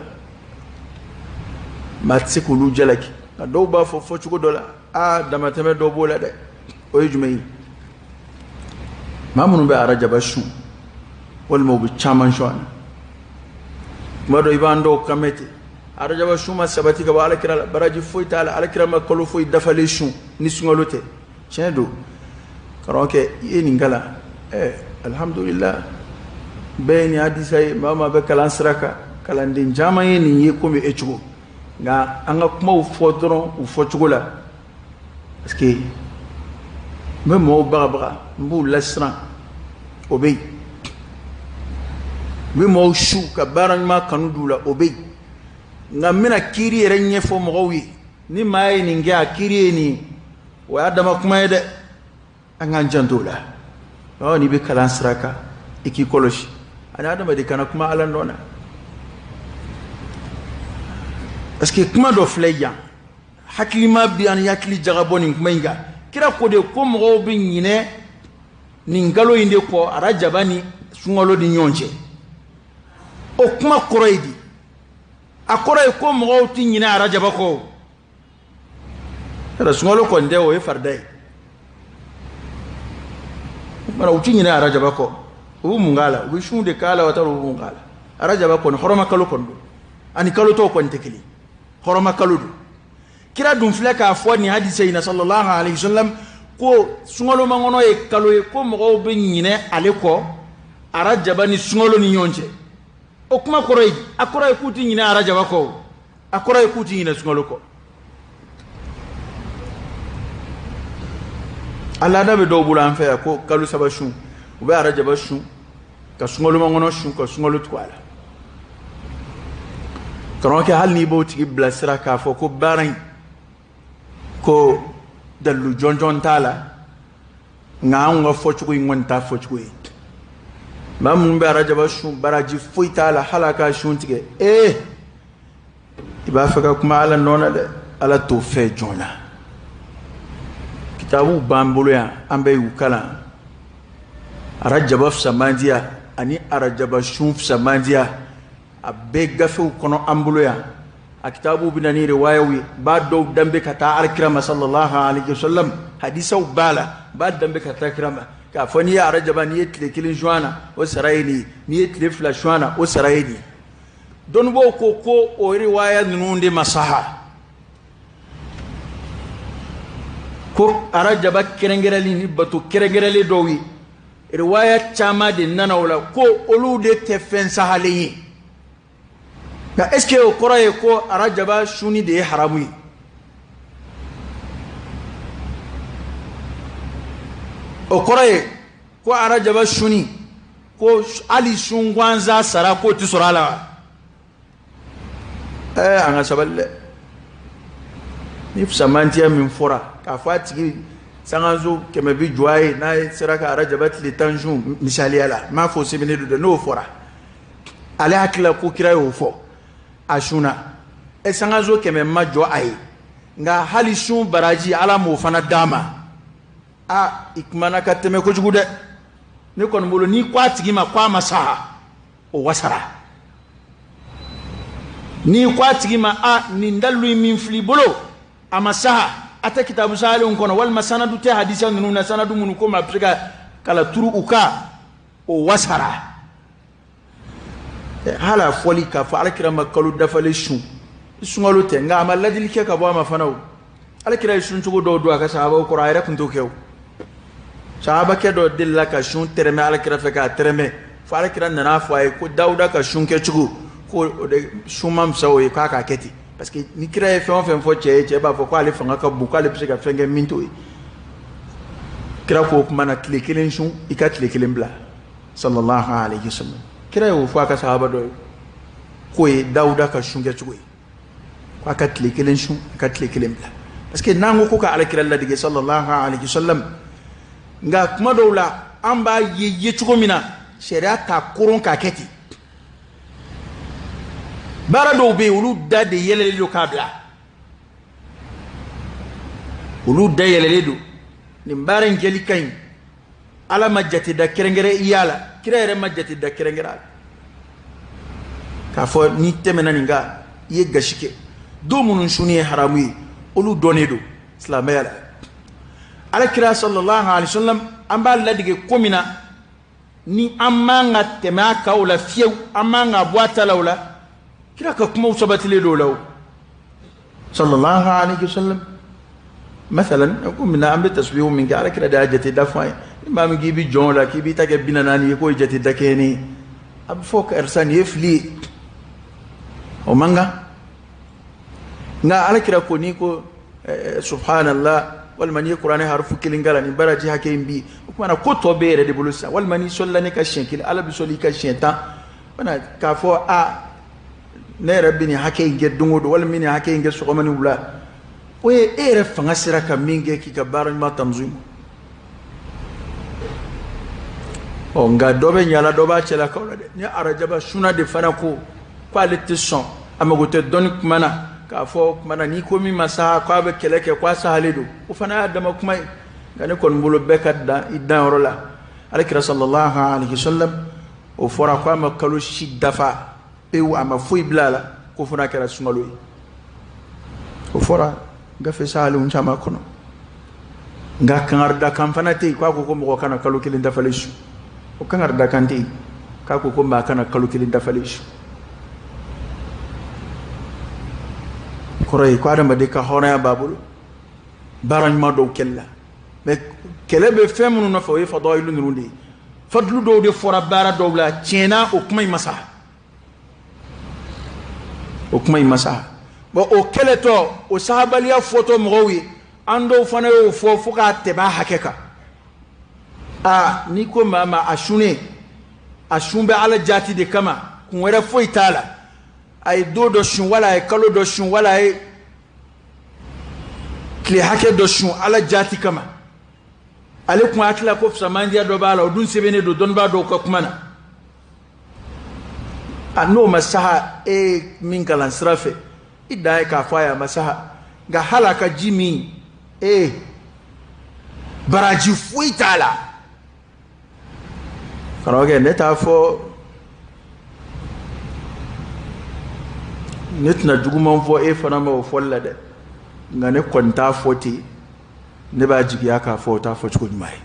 S1: maa tɛ se k'olu jalaki, nka dɔw b'a fɔ fɔcogo dɔ la, aa, damatɛmɛ dɔ b'o la dɛ. O ye jumɛn ye? Maa minnu bɛ arajaba sun walima u bɛ caman sun a na, tuma dɔ i b'an dɔw kan mɛn ten: arajaba sun ma sabati ka bɔ alakira la, baraji foyi t'a la, alakira ma kalo foyi dafalen sun ni sunkalo tɛ. Tiɲɛ don, karamɔgɔkɛ, i ye nin kalan, alihamudulila, bɛɛ ye nin hadisa ye. Maa maa bɛ kalan sira kan, kalanden caman ye nin ye komi e cogo, nka an ka kumaw fɔ dɔrɔn u fɔcogo la, parce que n bɛ mɔgɔw bagabaga, n b'u lasiran, o bɛ yen. N bɛ mɔgɔw su ka baara ɲuman kanu d'u la, o bɛ yen. Nka n bɛna kiiri yɛrɛ ɲɛfɔ mɔgɔw ye, ni maa ye nin kɛ, a kiiri ye nin ye, o y'a dama kuma ye dɛ. An k'an janto o la. Ɔ, n'i bɛ kalan sira kan, i k'i kɔlɔsi, ani adamaden kana kuma ala nɔ na, parce que kuma dɔ filɛ yan, hakilima bi ani hakili jagabɔ nin kuma in kan. Kira ko de ko mɔgɔw bɛ ɲinɛ nin kalo in de kɔ arajaba ni sunkalo ni ɲɔgɔn cɛ. O kuma kɔrɔ ye di? A kɔrɔ ye ko mɔgɔw tɛ ɲinɛ arajaba kɔ. Yala sunkalo kɔni tɛ, o ye farida ye. Mana u tɛ ɲinɛ arajaba kɔ, u bɛ mun k'a la? U bɛ sun de k'a la wa? U bɛ mun k'a la? Arajaba kɔni, hɔrɔma kalo kɔni don, ani kalo tɔw kɔni tɛ kelen, hɔrɔma kalo don. Kira dun filɛ k'a fɔ nin hadisa in na sallallahu alaihi wasallam ko sunkalomakɔnɔ ye kalo ye ko mɔgɔw bɛ ɲinɛ ale kɔ arajaba ni sunkalo ni ɲɔgɔn cɛ. O kuma kɔrɔ ye, a kɔrɔ ye k'u tɛ ɲinɛ arajaba kɔ, a kɔrɔ ye k'u tɛ ɲinɛ sunkalo kɔ. A laada bɛ dɔw bolo an fɛ yan ko kalo saba sun, u bɛ arajaba sun ka sunkalomakɔnɔ sun ka sunkalo tugu a la. Karamɔgɔkɛ, hali n'i b'o tigi bilasira k'a fɔ ko baara in ko dalilu jɔnjɔn t'a la, nka anw ka fɔcogo in kɔni t'a fɔcogo ye. Maa minnu bɛ arajaba sun, baraji foyi t'a la, hali a ka sun tigɛ. Ee, i b'a fɛ ka kuma Ala nɔ na dɛ, Ala t'o fɛ jɔn na. Kitabuw b'an bolo yan, an bɛɛ y'u kalan. Arajaba fisamandiya ani arajaba sun fisamandiya, a bɛɛ gafew kɔnɔ an bolo yan. A kitabuw bɛ na ni riwayaw ye, b'a dɔw danbe ka taa alakira ma sallallahu alaihi wasallam, hadisaw b'a la, b'a danbe ka taa kira ma k'a fɔ n'i ye arajaba, n'i ye tile kelen sun a na, o sara ye nin ye, n'i ye tile 2 sun a na, o sara ye nin ye. Dɔnnibaaw ko ko o riwaya ninnu de ma saha, ko arajaba kɛrɛnkɛrɛnli ni bato kɛrɛnkɛrɛnlen dɔw ye, riwaya caman de nana o la, ko olu de tɛ fɛn sahalen ye. Nka est ce que o kɔrɔ ye ko arajaba sunni de ye haramu ye? O kɔrɔ ye ko arajaba sunni, ko hali sun gansan sara k'o tɛ sɔrɔ a la wa? Ɛɛ, an ka sabali dɛ. Ni fisamantiya min fɔra k'a fɔ a tigi sankanso 100 bi jɔ a ye n'a sera ka arajaba tile 10 sun, misaliya la, n m'a fɔ sɛbɛnnen don dɛ, n'o fɔra ale hakili la ko kira y'o fɔ, a sunna, ɛ, sankanso 100 ma jɔ a ye, nka hali sun baraji Ala m'o fana d'a ma. A i kumana ka tɛmɛ kojugu dɛ. Ne kɔni bolo, n'i ko a tigi ma ko a ma saha, o wasara. N'i ko a tigi ma a nin dalilu in min filɛ i bolo, a ma saha, a tɛ kitabu sahalenw kɔnɔ, walima sanadu tɛ hadisa ninnu na, sanadu minnu ko ma a bɛ se ka kala turu u kan, o wasara. Hali a fɔli k'a fɔ alakira ma kalo dafalen sun, sunkalo tɛ, nka a ma ladili kɛ ka bɔ a ma fana. O alakira ye suncogo dɔw don a ka sahabaw kɔrɔ, a yɛrɛ tun t'o kɛ. O sahabakɛ dɔ delila ka sun tɛrɛmɛ alakira fɛ k'a tɛrɛmɛ, fo alakira nana fɔ a ye ko Dawuda ka sun kɛcogo, ko o de sun man fisa o ye, k'a k'a kɛ ten. Parce que ni kira ye fɛn o fɛn fɔ cɛ ye, cɛ b'a fɔ k'ale fanga ka bon, k'ale bɛ se ka fɛn kɛ min t'o ye. Kira ko o tuma na tile kelen sun, i ka tile kelen bila, sallallahu alaihi wasallam. Kira y'o fɔ a ka sahaba dɔ ye k'o ye Dawuda ka sun kɛcogo ye, k'a ka tile kelen sun, a ka tile kelen bila. Parce que n'an ko ka alakira ladege sallallahu alaihi wasallam, nka kuma dɔw la an b'a ye ye cogo min na, sariya t'a koron k'a kɛ ten. Baara dɔw bɛ yen, olu da de yɛlɛlen don k'a bila, olu da yɛlɛlen don. Nin baara in kɛli ka ɲi, Ala ma jate da kɛrɛnkɛrɛn i y'a la, kira yɛrɛ ma jate da kɛrɛnkɛrɛn a la k'a fɔ n'i tɛmɛna nin kan i ye gasi kɛ. Don minnu sunni ye haramu ye, olu dɔnnen don silamɛya la. Alakira sallallahu alaihi wasallam, an b'a ladege ko min na, ni an man ka tɛmɛ a kan o la fiyewu, an man ka bɔ a ta la o la, kira ka kumaw sabatilen don o la o sallallahu alaihi wasallam. Masalan, ko min na an bɛ tasbihu min kɛ, alakira de y'a jate da fɔ an ye. Ni maa min k'i bɛ jɔn o la, k'i b'i ta kɛ 40 ye, k'o ye jate da kɛɲɛni ye, a bɛ fɔ karisa nin ye fili ye, o man kan. Nka alakira ko n'i ko subhanallah, walima n'i ye kuranɛ harufu kelen kalan, nin baraji hakɛ in bi, o tuma na ko tɔ b'e yɛrɛ de bolo sisan. Walima n'i sɔlila ne ka siɲɛ kelen, Ala bɛ sɔli i ka siɲɛ 10. Wala k'a fɔ a ne yɛrɛ bɛ nin hakɛ in kɛ don o don, walima nin hakɛ in kɛ sɔgɔma ni wula, o ye e yɛrɛ fanga sera ka min kɛ k'i ka baara ɲuman tanzim. Ɔ, nka dɔ bɛ ɲala, dɔ b'a cɛlakaw la dɛ. Ni arajaba suna de fana ko k'ale tɛ sɔn, a mago tɛ dɔnni kuma na, k'a fɔ kuma na n'i ko min ma sa k'a bɛ kɛlɛ kɛ, k'a sahalen don, o fana y'a dama kuma ye. Nka ne kɔni bolo, bɛɛ ka dan i danyɔrɔ la. Alakira sallallahu alaihi wasallam, o fɔra ko a ma kalo si dafa pewu, a ma foyi bila a la, ko fo n'a kɛra sunkalo ye. O fɔra gafe sahalenw caman kɔnɔ. Nka kangaridakan fana tɛ yen k'a ko ko mɔgɔ kana kalo kelen dafalen sun. O kangaridakan tɛ yen k'a ko ko maa kana kalo kelen dafalen sun. Kɔrɔ ye ko adamaden ka hɔrɔnya b'a bolo baara ɲuman dɔw kɛli la, mais kɛlɛ bɛ fɛn minnu nɔfɛ, o ye fadayilu ninnu de ye. Fadulu dɔw de fɔra baara dɔw la, tiɲɛna o kuma in ma sa, o kuma in ma sa. Bon, o kɛlɛtɔ, o sahabaliya fɔtɔ mɔgɔw ye, an dɔw fana y'o fɔ fo k'a tɛmɛ a hakɛ kan. Aa, n'i ko maa ma a sunnen, a sun bɛ Ala jaati de kama, kun wɛrɛ foyi t'a la. A ye don dɔ sun, wala a ye kalo dɔ sun, wala a ye tile hakɛ dɔ sun Ala jaati kama, ale kun hakili la ko fisamandiya dɔ b'a la, o dun sɛbɛnnen don dɔnnibaa dɔw ka kuma na. A n'o ma saha, e ye min kalan sira fɛ, i dan ye k'a fɔ a ye a ma saha. Nka hali a ka ji min, ee, baraji foyi t'a la. Karamɔgɔkɛ, ne t'a fɔ, ne tɛna juguman fɔ e fana ma o fɔli la dɛ, nka ne kɔni t'a fɔ ten. Ne b'a jigiya k'a fɔ o t'a fɔ cogo ɲuman ye.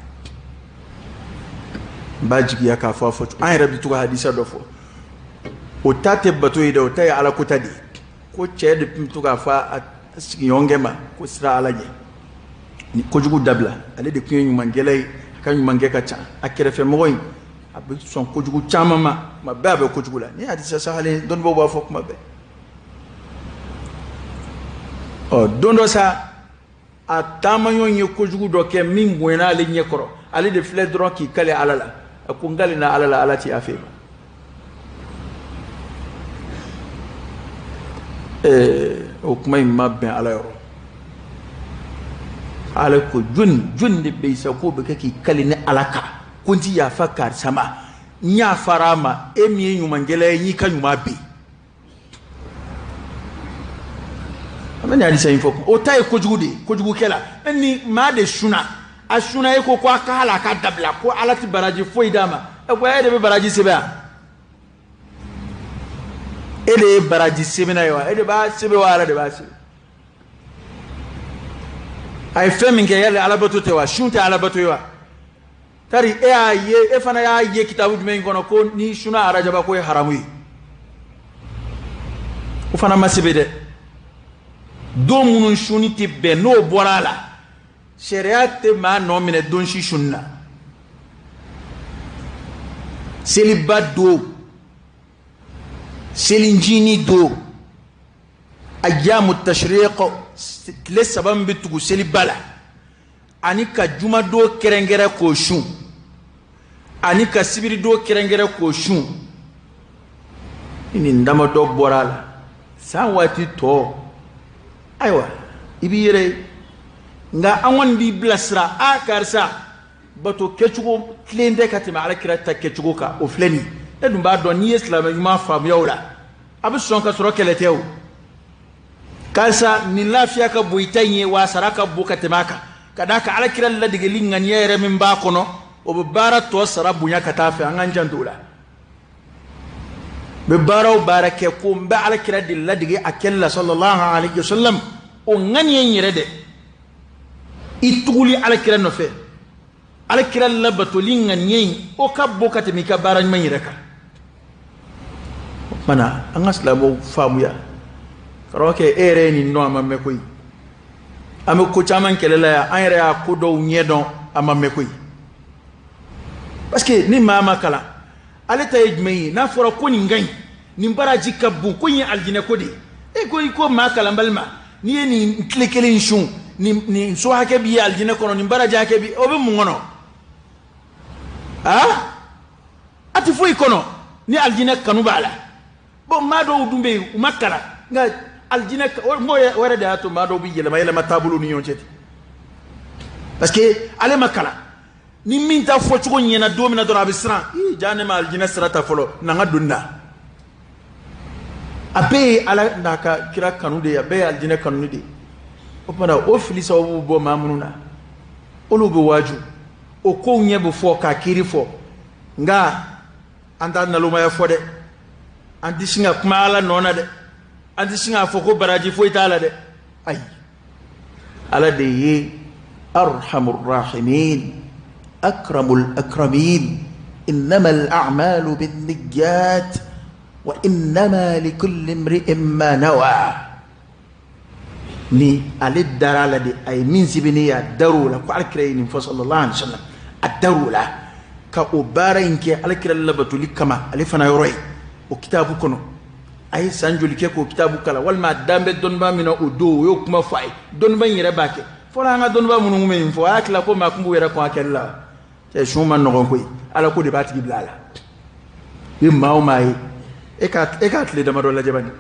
S1: N b'a jigiya k'a fɔ a fɔ cogo. An yɛrɛ bɛ to ka hadisa dɔ fɔ, o ta tɛ bato ye dɛ, o ta ye ala kota de ye. Ko cɛ de tun bɛ to k'a fɔ a sigiɲɔgɔnkɛ ma ko siran Ala ɲɛ, ni kojugu dabila. Ale de tun ye ɲumankɛla ye, a ka ɲumankɛ ka ca. A kɛrɛfɛmɔgɔ in, a bɛ sɔn kojugu caman ma, kuma bɛɛ a bɛ kojugu la. Ni hadisa sahalen, dɔnnibaaw b'a fɔ kuma bɛɛ. Ɔ, don dɔ sa, a taamaɲɔgɔn ye kojugu dɔ kɛ min bonyana ale ɲɛ kɔrɔ. Ale de filɛ dɔrɔn k'i kale Ala la. A ko n kalenna Ala la, Ala t'i yafa ma. O kuma in ma bɛn Ala yɔrɔ. Ala ko jɔni jɔni de bɛ yen sa k'o bɛ kɛ k'i kale ne Ala kan ko n ti yafa karisa ma? N yafara a ma. E min ye ɲumankɛla ye, n y'i ka ɲuman bin. An bɛ nin hadisa in fɔ, o ta ye kojugu de ye, kojugukɛla ni maa de sunna, a sunna, e ko ko a ka hali a ka dabila, ko Ala tɛ baraji foyi d'a ma. Ɛ, ko e de bɛ baraji sɛbɛn wa? E de ye baraji sɛbɛnna ye wa? E de b'a sɛbɛn wa? Ala de b'a sɛbɛn. A ye fɛn min kɛ, yali alabato tɛ wa? Sun tɛ alabato ye wa? Tari e y'a ye, e fana y'a ye kitabu jumɛn kɔnɔ ko ni sunna arajaba ko ye haramu ye? O fana ma sɛbɛn dɛ. Don minnu sunni tɛ bɛn, n'o bɔra a la, sariya tɛ maa nɔ minɛ don si sunni na. Seliba don, selincinin don, ayyamu tashriq, tile 3 min bɛ tugu seliba la, ani ka jumadon kɛrɛnkɛrɛn k'o sun, ani ka sibiridon kɛrɛnkɛrɛn k'o sun, ni nin damadɔ bɔra a la, san waati tɔ, ayiwa, i b'i yɛrɛ ye. Nka an kɔni b'i bilasira, a karisa, bato kɛcogo tilen tɛ ka tɛmɛ Ala kira ta kɛcogo kan, o filɛ nin ye. E dun b'a dɔn, n'i ye silamɛ ɲuman faamuya o la, a bɛ sɔn ka sɔrɔ kɛlɛ tɛ o. Karisa, nin lafiya ka bon i ta in ye wa, sara ka bon ka tɛmɛ a kan, ka d'a kan Ala kira ladegeli ŋaniya yɛrɛ min b'a kɔnɔ, o bɛ baara tɔ sara bonya ka taa fɛ. An k'an janto o la. N bɛ baara o baara kɛ ko n bɛ Ala kira de ladege a kɛli la, sallallahu alayhi wa sallam, o ŋaniya in yɛrɛ dɛ, i tuguli Ala kira nɔfɛ, Ala kira labatoli ŋaniya in, o ka bon ka tɛmɛ i ka baara ɲuman yɛrɛ kan. O tuma na, an ka silamɛw faamuya. Karamɔgɔkɛ, e yɛrɛ ye nin dɔn, a ma mɛn koyi. An bɛ ko caman kɛlɛ la yan, an yɛrɛ y'a ko dɔw ɲɛ dɔn, a ma mɛn koyi. Parce que ni maa ma kalan, ale ta ye jumɛn ye? N'a fɔra ko nin ka ɲi, nin baraji ka bon, ko in ye alijinɛ ko de ye, e ko i ko maa kalanbali ma, n'i ye nin tile kelen sun, nin so hakɛ b'i ye alijinɛ kɔnɔ, nin baraji hakɛ b'i, o bɛ mun kɔnɔ? A tɛ foyi kɔnɔ ni alijinɛ kanu b'a la. Bon, maa dɔw dun bɛ yen, u ma kalan, nka alijinɛ o yɛrɛ de y'a to maa dɔw bɛ yɛlɛma yɛlɛma taabolo ni ɲɔgɔn cɛ ten, parce que ale ma kalan. Ni min ta fɔcogo ɲɛna don min na dɔrɔn, a bɛ siran. Ii, jaa ne ma alijinɛ sira ta fɔlɔ, na n ka don na. A bɛɛ ye Ala n'a ka kira kanu de ye, a bɛɛ ye alijinɛ kanu de ye. O tuma na, o fili sababu bɔ maa minnu na, olu bɛ waaju, o kow ɲɛ bɛ fɔ k'a kiiri fɔ. Nka an t'a nalomaya fɔ dɛ, an tɛ sin ka kuma Ala nɔ na dɛ, an tɛ sin k'a fɔ ko baraji foyi t'a la dɛ. Ayi, Ala de ye arhamur rahimin, akramul akramin, innamal a'malu binniyat wa innama likulli imri'in ma nawa. Ni ale dara la de, a ye min sɛbɛn ye, a dar'o la ko Alakira ye nin fɔ, sallallahu alaihi wasallam, a dar'o la ka o baara in kɛ Alakira labatoli kama. Ale fana yɔrɔ ye o kitabu kɔnɔ, a ye san joli kɛ k'o kitabu kalan, walima a dan bɛ dɔnnibaa min na o don, o y'o kuma fɔ a ye, dɔnnibaa in yɛrɛ b'a kɛ. Fɔlɔ, an ka dɔnnibaa minnu tun bɛ nin fɔ, a y'a tila ko maa kun b'u yɛrɛ kɔn a kɛli la. Cɛ, sun ma nɔgɔn koyi. Ala ko de b'a tigi bila a la. I maa o maa ye, E k'a e k'a tile damadɔ lajɛ bani.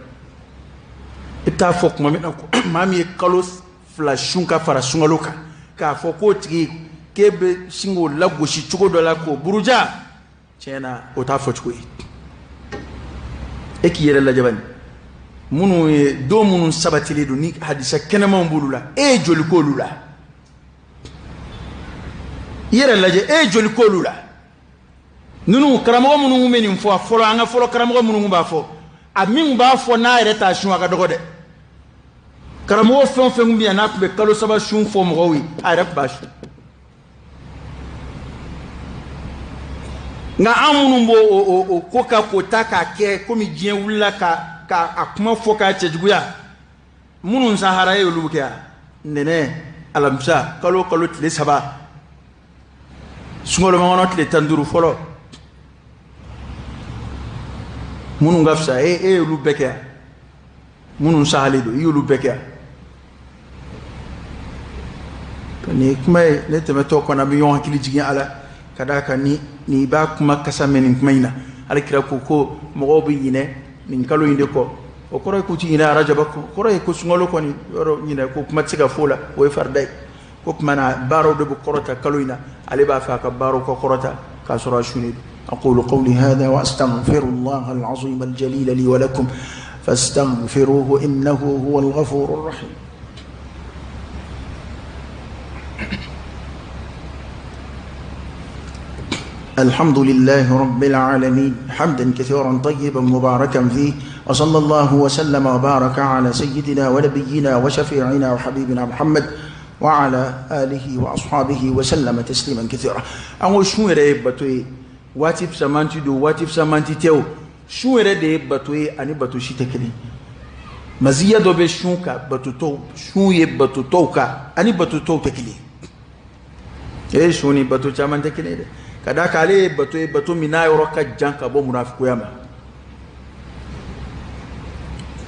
S1: I bɛ taa fɔ tuma min na ko maa min ye kalo 2 sun ka fara sunkalo kan, k'a fɔ k'o tigi k'e bɛ sin k'o lagosi cogo dɔ la k'o buruja, tiɲɛ na o t'a fɔ cogo ye. E k'i yɛrɛ lajɛ bani, minnu ye don minnu sabatilen don ni hadisa kɛnɛmanw b'olu la, e ye joli k'olu la? I yɛrɛ lajɛ, e ye joli k'olu la? Ninnu karamɔgɔ minnu tun bɛ nin fɔ fɔlɔ, an ka fɔlɔ karamɔgɔ minnu tun b'a fɔ, a min b'a fɔ n'a yɛrɛ t'a sun, a ka dɔgɔ dɛ. Karamɔgɔ fɛn o fɛn tun bɛ yan n'a tun bɛ kalo 3 sun fɔ mɔgɔw ye, a yɛrɛ tun b'a sun. Nka an minnu b'o o ko ka k'o ta k'a kɛ komi diɲɛ wulila ka a kuma fɔ k'a cɛjuguya, minnu sahara ye olu kɛ yan, ntɛnɛn, alamisa, kalo o kalo tile 3, sunkalomakɔnɔ tile 15 fɔlɔ, minnu ka fisa e y'olu bɛɛ kɛ yan, minnu sahalen don i y'olu bɛɛ kɛ yan. Nin kuma ye ne tɛmɛtɔ kɔnɔ, an bɛ ɲɔgɔn hakili jigin a la, ka d'a kan ni i b'a kuma kasa mɛn nin kuma in na. Alakira ko ko mɔgɔw bɛ ɲinɛ nin kalo in de kɔ, o kɔrɔ ye k'u ti ɲinɛ arajaba kɔ, o kɔrɔ ye ko sunkalo kɔni yɔrɔ ɲinɛ ko kuma tɛ se ka fɔ o la, o ye farida ye. Ko tuma na baaraw de bɛ kɔrɔta kalo in na, ale b'a fɛ a ka baaraw ka kɔrɔta k'a sɔrɔ a sunnen don. أقول قولي هذا وأستغفر الله العظيم الجليل لي ولكم فاستغفروه إنه هو الغفور الرحيم. الحمد لله رب العالمين حمدا كثيرا طيبا مباركا فيه، وصلى الله وسلم وبارك على سيدنا ونبينا وشفيعنا وحبيبنا محمد وعلى آله وأصحابه وسلم تسليما كثيرا. An ko sun yɛrɛ ye bato ye, waati fisamanti don, waati fisamanti tɛ o, sun yɛrɛ de ye bato ye, ani bato si tɛ kelen. Maziya dɔ bɛ sun kan, bato tɔw, sun ye bato tɔw kan ani bato tɔw tɛ kelen. E sun ni bato caman tɛ kelen ye dɛ, ka d'a kan ale ye bato ye, bato min n'a yɔrɔ ka jan ka bɔ munafikuya ma.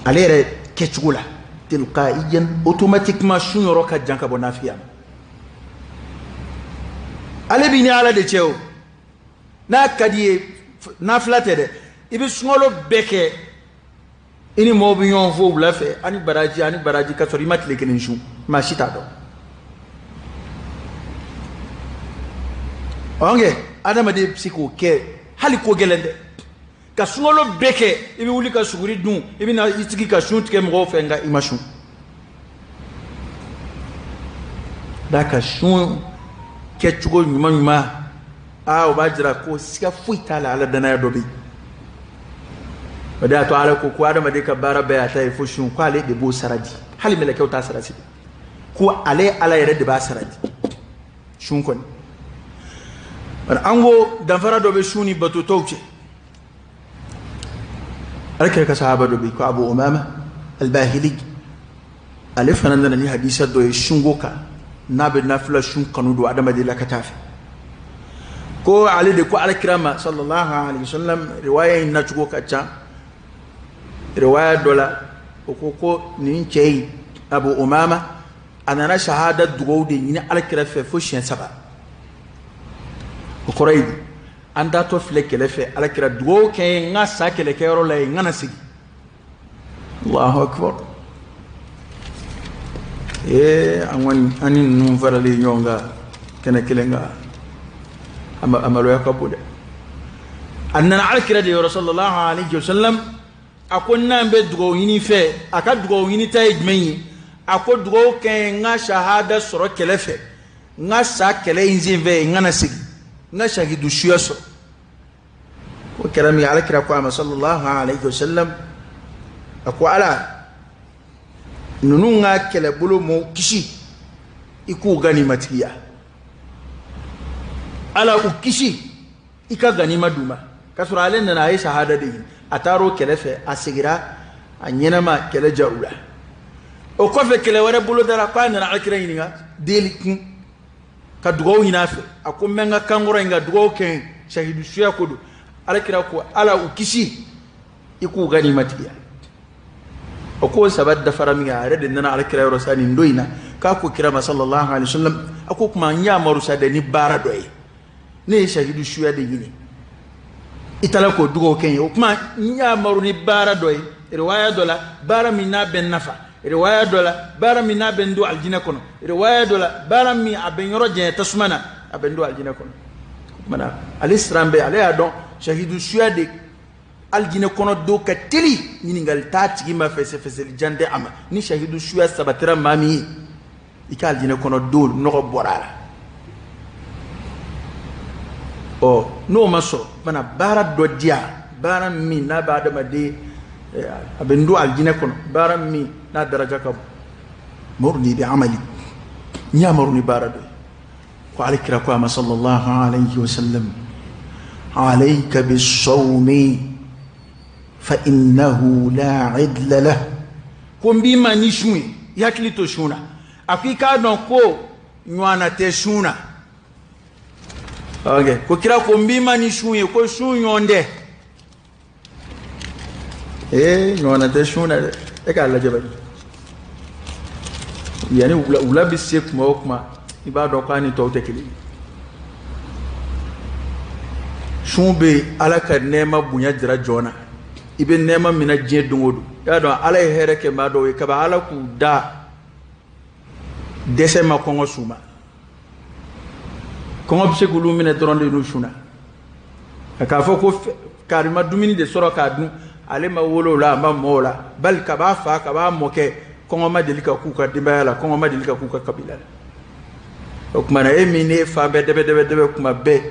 S1: Ale yɛrɛ kɛcogo la tilqaiyan automatiquement sun yɔrɔ ka jan ka bɔ nafiya ma. Ale b'i ni Ala de cɛ o, n'a ka di ye nafila tɛ dɛ, i bɛ sunkalo bɛɛ kɛ i ni mɔgɔw bɛ ɲɔgɔn fo wula fɛ, ani baraji ani baraji, ka sɔrɔ i ma tile kelen sun, maa si t'a dɔn. Ɔnkɛ adamaden bɛ se k'o kɛ hali ko gɛlɛn tɛ, ka sunkalo bɛɛ kɛ, i bɛ wuli ka suguri dun, i bɛ na i sigi ka sun tigɛ mɔgɔw fɛ, nka i ma sun. D'a ka sun kɛcogo ɲuman ɲuman, o b'a jira ko siga foyi t'a la, Ala danaya dɔ bɛ yen. O de y'a to Ala ko ko adamaden ka baara bɛɛ y'a ta ye fo sun, ko ale de b'o sara di, hali mɛlɛkɛw t'a sara sigi, ko ale Ala yɛrɛ de b'a sara di sun kɔni. Bari an ko danfara dɔ bɛ sun ni bato tɔw cɛ. Ala kira ka sahaba dɔ bɛ yen ko Abu Umama al-Bahili, ale fana nana ni hadisa dɔ ye sunko kan, n'a bɛ nafila sun kanu don adamaden la ka taa fɛ. Ko ale de ko alakira ma sallallahu alaihi wasallam, riwaya in nacogo ka ca. Riwaya dɔ la o ko ko nin cɛ in Abu Umama a nana shahada dugawu de ɲini alakira fɛ fo siɲɛ 3. O kɔrɔ ye di, an taatɔ filɛ kɛlɛ fɛ, alakira dugawu kɛ n ye n ka sa kɛlɛkɛyɔrɔ la yen, n kana segin. Allahu akbar. An kɔni an ni ninnu faralen ɲɔgɔn kan kɛnɛ kelen kan, a maloya ka bon dɛ. A nana alakira de yɔrɔ sallallahu alaihi wasallam, a ko n'an bɛ dugawu ɲini fɛ, a ka dugawu ɲini ta ye jumɛn ye? A ko dugawu kɛ n ye n ka shahada sɔrɔ kɛlɛ fɛ, n ka sa kɛlɛ in sen fɛ, n kana segin, n ka shahidu suya sɔrɔ. O kɛra min ye, alakira ko a ma sallallahu alaihi wasallam, a ko Ala ninnu ka kɛlɛbolo m'o kisi i k'u ganimatigiya, Ala u kisi i ka ganima d'u ma. K'a sɔrɔ ale nana a ye shahada de ɲini, a taara o kɛlɛ fɛ, a segira a ɲɛnama, kɛlɛ jar'u la. O kɔfɛ kɛlɛ wɛrɛ bolo dara, k'a nana alakira ɲininka deli kun ka dugawu ɲini a fɛ, a ko n bɛ n ka kankɔrɔ in ka dugawu kɛ n ye, shahidu suya ko don. Alakira ko Ala u kisi i k'u ganimatigiya. O ko 3 dafara min kɛ, a yɛrɛ de nana alakira yɔrɔ sa nin don in na, k'a ko kira ma sallallahu alaihi wasallam, a ko kuma n yamaru sa dɛ ni baara dɔ ye, ne ye shahidu suya de ɲini, I taara k'o dugawu kɛ n ye. O tuma n yamaru ni baara dɔ ye, riwaya dɔ la, baara min n'a bɛ n nafa, riwaya dɔ la, baara min n'a bɛ n don alijinɛ kɔnɔ, riwaya dɔ la, baara min a bɛ n yɔrɔ janya tasuma na, a bɛ n don alijinɛ kɔnɔ. O tuma na ale siran bɛ, ale y'a dɔn sahidu suya de alijinɛ kɔnɔ don ka teli, ɲininkali t'a tigi ma, fɛsɛfɛsɛli jan tɛ a ma. Ni sahidu suya sabatira maa min ye, i ka alijinɛ kɔnɔ don nɔgɔ bɔra a la. Ɔ n'o ma sɔrɔ fana, baara dɔ di yan, baara min n'a bɛ adamaden a bɛ n don alijinɛ kɔnɔ, baara min n'a daraja ka bon. Murni bi amali, n yamaru ni baara dɔ ye. Ko ale kira ko a ma sallallahu alayhi wa sallam, alayka bis-sawmi fa innahu la idla lah. Ko n b'i ma ni sun ye, i hakili to sun na. A ko i k'a dɔn ko ɲɔgɔnna tɛ sun na. Ok, ko kira ko n b'i ma ni sun ye, ko sun ɲɔgɔn tɛ. Ee, ɲɔgɔnna tɛ sun na dɛ. E k'a lajɛ bani, yanni wula bɛ se kuma o kuma, i b'a dɔn k'a ni tɔw tɛ kelen ye. Sun bɛ Ala ka nɛɛma bonya jira jɔn na. I bɛ nɛɛma min na diɲɛ don o don, i y'a dɔn Ala ye hɛrɛ kɛ maa dɔw ye kaban Ala k'u da dɛsɛ ma kɔngɔ s'u ma. Kɔngɔ bɛ se k'olu minɛ dɔrɔn de n'u sunna. K'a fɔ ko kari ma dumuni de sɔrɔ k'a dun, ale ma wolo o la, a ma mɔ o la, bali ka b'a fa ka b'a mɔkɛ, kɔngɔ ma deli ka k'u ka denbaya la, kɔngɔ ma deli ka k'u ka kabila la. O tuma na e min ne fa bɛɛ dɛbɛ dɛbɛ dɛbɛ kuma bɛɛ,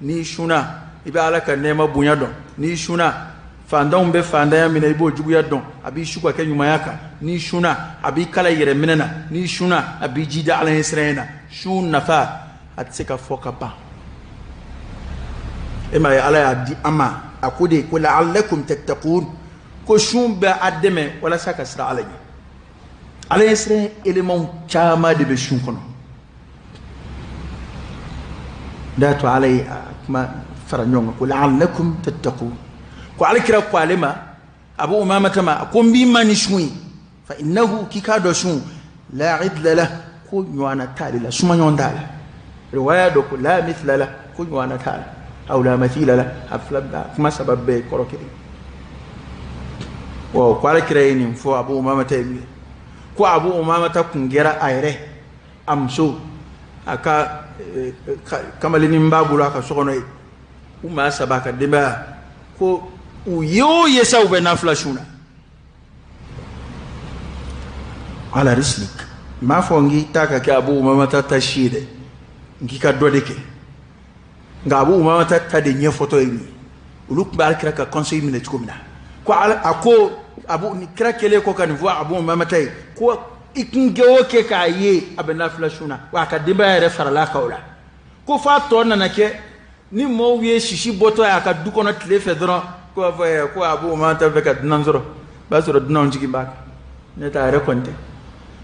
S1: n'i sunna i bɛ Ala ka nɛɛma bonya dɔn. N'i sunna, fantanw bɛ fantanya minɛ, i b'o juguya dɔn, a b'i su ka kɛ ɲumanya kan. N'i sunna, a b'i kala yɛrɛ minɛ na. N'i sunna, a b'i jija Ala ɲɛsiranɲɛ na. Sun nafa a tɛ se ka fɔ ka ban. E m'a ye Ala y'a di an ma, a ko de ko la'allakum tattaqun, ko sun bɛ a dɛmɛ walasa ka siran Ala ɲɛ. Ala ɲɛsiranɲɛ éléments caman de bɛ sun kɔnɔ. D'a to Ala ye a kuma fara ɲɔgɔn kan ko la'allakum tattaqun. Ko Ala kira ko ale ma, Abu Umamata ma, a ko n b'i ma ni sun ye, fa innahu, k'i k'a dɔn sun la idla lah, ko ɲɔgɔnna t'ale la, suma ɲɔgɔn t'a la. Riwaya dɔ ko la mithla lah, ko ɲɔgɔnna t'a la, aw la mathila lah, a fila bɛɛ kuma saba bɛɛ kɔrɔ kelen. Ɔ ko Ala kira ye nin fɔ Abu Umamata ye, ko Abu Umamata kun kɛra a yɛrɛ, a muso, a ka kamalennin b'a bolo a ka so kɔnɔ yen, u maa saba a ka denbaya, ko u ye o ye sa u bɛ nafila sun na. Ala rislik, n m'a fɔ n k'i ta ka kɛ Abu Umamata ta si ye dɛ, n k'i ka dɔ de kɛ. Nka Abu Umamata ta de ɲɛfɔtɔ ye nin ye. Olu tun bɛ Ala kira ka conseil minɛ cogo min na, ko Ala a ko Abu ni kira kɛlen kɔ ka nin fɔ Abu Umamata ye, ko i kun kɛ o kɛ k'a ye a bɛ nafila sun na, wa a ka denbaya yɛrɛ farala a kan o la. Ko f'a tɔ nana kɛ ni mɔgɔw ye sisi bɔtɔ ye a ka du kɔnɔ tile fɛ dɔrɔn, ko b'a fɔ ko Abu Umamata bɛ ka dunan sɔrɔ, o b'a sɔrɔ dunanw jigin b'a kan. Ne t'a yɛrɛ kɔni tɛ,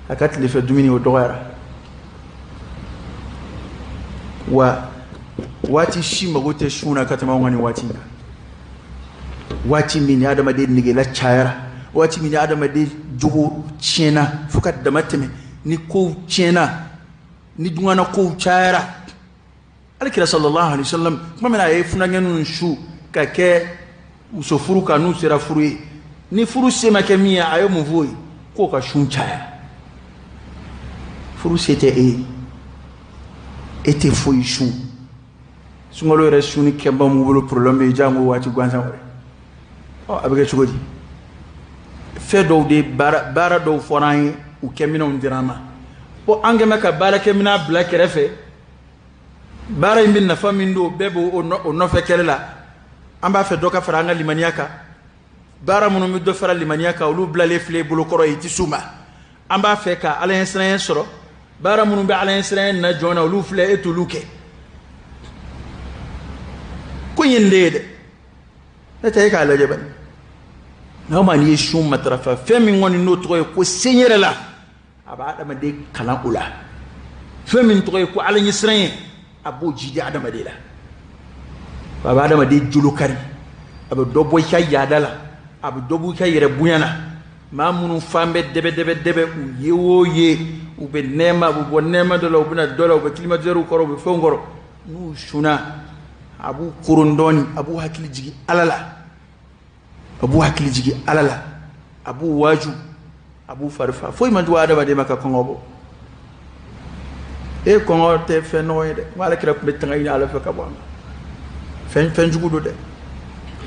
S1: a ka tile fɛ dumuni o dɔgɔyara. Wa waati si mago tɛ sun na ka tɛmɛ anw ka nin waati in kan. Waati min ni adamaden negela cayara, waati min ni adamaden jogo tiɲɛna fo ka dama tɛmɛ, ni kow tiɲɛna, ni dungana kow cayara. Alakira sallallahu alaihi wasallam tuma min na a ye funankɛ ninnu su ka kɛ muso furu kan, n'u sera furu ye, ni furu se ma kɛ min ye, a ye mun f'o ye? K'o ka sun caya. Furu se tɛ e ye, e tɛ foyi sun. Sunkalo yɛrɛ sunni kɛba m'u bolo problème ye, jango waati gansan wɛrɛ. Ɔ a bɛ kɛ cogo di? Fɛn dɔw de baara dɔw fɔra an ye, u kɛminɛnw dira an ma. Ko an kɛn bɛ ka baarakɛminɛn bila kɛrɛfɛ, baara in bɛ nafa min don, bɛɛ b'o o nɔfɛ kɛlɛ la. An b'a fɛ dɔ ka fara an ka limaniya kan. Baara minnu bɛ dɔ fara limaniya kan, olu bilalen filɛ i bolo kɔrɔ ye, i tɛ s'u ma. An b'a fɛ ka Ala ɲɛsiranɲɛ sɔrɔ, baara minnu bɛ Ala ɲɛsiranɲɛ na jɔn na, olu filɛ, e t'olu kɛ. Ko in ye nin de ye dɛ, ne tɛ e k'a lajɛ bani. Nka maa n'i ye sun matarafa, fɛn min kɔni n'o tɔgɔ ye ko se n yɛrɛ la, a b'a adamaden kalan o la. Fɛn min tɔgɔ ye ko Ala ɲɛsiranɲɛ, a b'o jidi adamaden la. A bɛ adamaden jolo kari, a bɛ dɔ bɔ i ka yaada la, a bɛ dɔ bɔ i ka yɛrɛ bonya na. Maa minnu fan bɛ dɛbɛ dɛbɛ dɛbɛ, u ye o ye, u bɛ nɛɛma, u bɛ bɔ nɛɛma dɔ la, u bɛ na dɔ la, u bɛ climatiseur kɔrɔ, u bɛ fɛnw kɔrɔ. N'u sunna, A b'u koron dɔɔni, a b'u hakili jigin Ala la, a b'u hakili jigin Ala la, a b'u waaju, a b'u fari fa. Foyi man jugu adamaden ma ka kɔngɔ bɔ. E kɔngɔ tɛ fɛn nɔgɔ ye dɛ. N ko Ala kira tun bɛ tanga ɲini Ala fɛ ka bɔ a ma. Fɛn jugu don dɛ.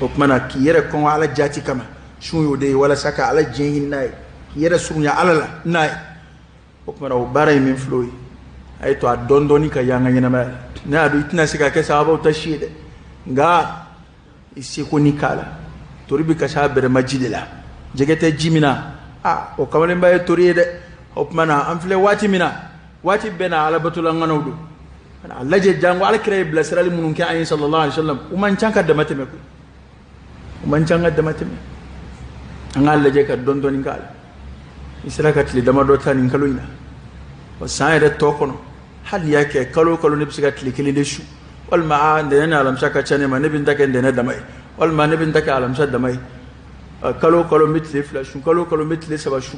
S1: O tuma na k'i yɛrɛ kɔngɔ Ala jaati kama, sun y'o de ye, walasa ka Ala diɲɛ ɲini n'a ye, k'i yɛrɛ surunya Ala la n'a ye. O tuma na o baara in min filɛ o ye, a ye to a dɔɔni dɔɔni ka y'an ka ɲɛnamaya la. Ne y'a dɔn i tɛna se ka kɛ sahabaw ta si ye dɛ, nka i seko ni k'a la. Tori bɛ kasi a bɛrɛma ji de la, jɛgɛ tɛ ji min na, a o kamalenba ye tori ye dɛ. O tuma na an filɛ waati min na, waati bɛɛ n'a alabatola ŋanaw don. A lajɛ janko Ala kira ye bilasirali minnu kɛ an ye sallallahu alaihi wasallam, u man ca ka dama tɛmɛ koyi, u man ca ka dama tɛmɛ. An k'a lajɛ ka dɔɔni dɔɔni k'a la. I sera ka tile damadɔ ta nin kalo in na, wa san yɛrɛ tɔ kɔnɔ, hali n'i y'a kɛ kalo o kalo ne bɛ se ka tile kelen de su, walima aa ntɛnɛn ni alamisa ka ca ne ma, ne bɛ n ta kɛ ntɛnɛn dama ye, walima ne bɛ n ta kɛ alamisa dama ye. Kalo o kalo n bɛ tile 2 su, kalo o kalo n bɛ tile 3 su.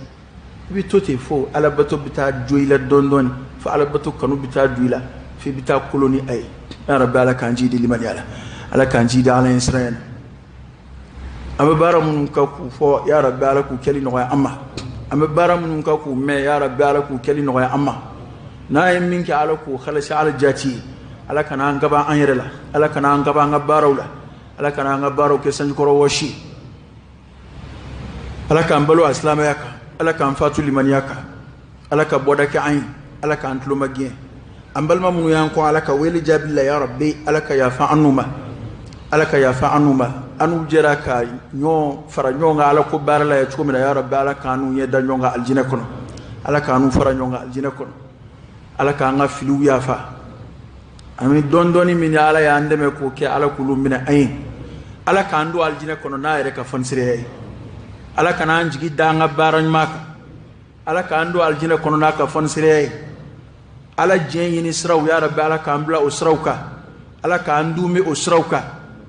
S1: I bɛ to ten fo alabato bɛ taa jo i la dɔɔni dɔɔni, fo alabato kanu bɛ taa don i la, fo i bɛ taa kolo ni a ye. Ya Rabbi, Ala k'an jidi limaniya la, Ala k'an jidi Ala ɲɛ siranya na. An bɛ baara minnu kan k'u fɔ, ya Rabbi, Ala k'u kɛli nɔgɔya an ma. An bɛ baara minnu kan k'u mɛn, ya Rabbi, Ala k'u kɛli nɔgɔya an ma. N'an ye min kɛ, Ala k'o halasi Ala jati ye. Ala kana an kaba an yɛrɛ la, Ala kana an kaba an ka baaraw la, Ala kana an ka baaraw kɛ sanjikɔrɔ wɔsi ye. Ala k'an balo a silamɛya kan, Ala k'an fatu limaniya kan, Ala ka bɔda kɛ an ye, Ala k'an tulo magɛn. An balima minnu y'an kɔn Ala ka wele jaabi la, ya Rabbi, Ala ka yafa an n'u ma, Ala ka yafa an n'u ma. An n'u jɛra ka ɲɔgɔn fara ɲɔgɔn kan Ala ko baara la ye cogo min na, ya Rabbi, Ala k'an n'u ɲɛ da ɲɔgɔn kan alijinɛ kɔnɔ, Ala k'an n'u fara ɲɔgɔn kan alijinɛ kɔnɔ, Ala k'an ka filiw yafa. An bɛ dɔɔni dɔɔni min Ala y'an dɛmɛ k'o kɛ, Ala k'olu minɛ an ye. Ala k'an don alijinɛ kɔnɔ n'a yɛrɛ ka fɔnisireya ye. Ala kana an jigi da an ka baara ɲuman kan. Ala k'an don alijinɛ kɔnɔ n'a ka fɔnisireya ye. Ala diɲɛ ɲini siraw, ya Rabbi, Ala k'an bila o siraw kan, Ala k'an duumi o siraw kan,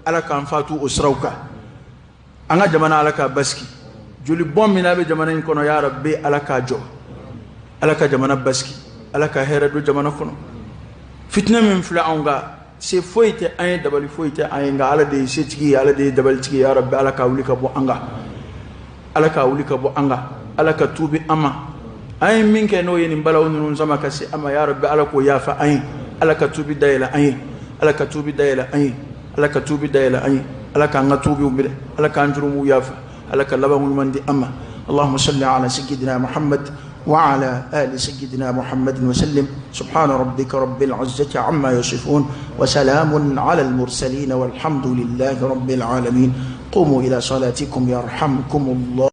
S1: Ala k'an fatu o siraw kan. An ka jamana, Ala k'a basigi. Joli bɔn min n'a bɛ jamana in kɔnɔ, ya Rabbi, Ala k'a jɔ. Ala ka jamana basigi, Ala ka hɛrɛ don jamana kɔnɔ. Fitinɛ min filɛ anw kan, se foyi tɛ an ye, dabali foyi tɛ an ye, nka Ala de ye setigi ye, Ala de ye dabalitigi ye. Ya Rabbi, Ala k'a wuli ka bɔ an kan, Ala k'a wuli ka bɔ an kan, Ala ka tuubi an ma. An ye min kɛ n'o ye nin balaw ninnu sama ka se an ma, ya Rabbi, Ala k'o yafa an ye. Ala ka tuubi dayɛlɛ an ye, Ala ka tuubi dayɛlɛ an ye, Ala ka tuubi dayɛlɛ an ye. Ala k'an ka tuubiw minɛ, Ala k'an jurumuw yafa, Ala ka laban ɲuman di an ma. Allahumma salli ala sayyidina Muhammad wa ala ali sayyidina Muhammad wa sallim. Subhana rabbika rabbil izzati amma yasifun wa salamun ala al mursalin walhamdulillahi rabbil alamin. Qumu ila salatikum yarhamkumullah.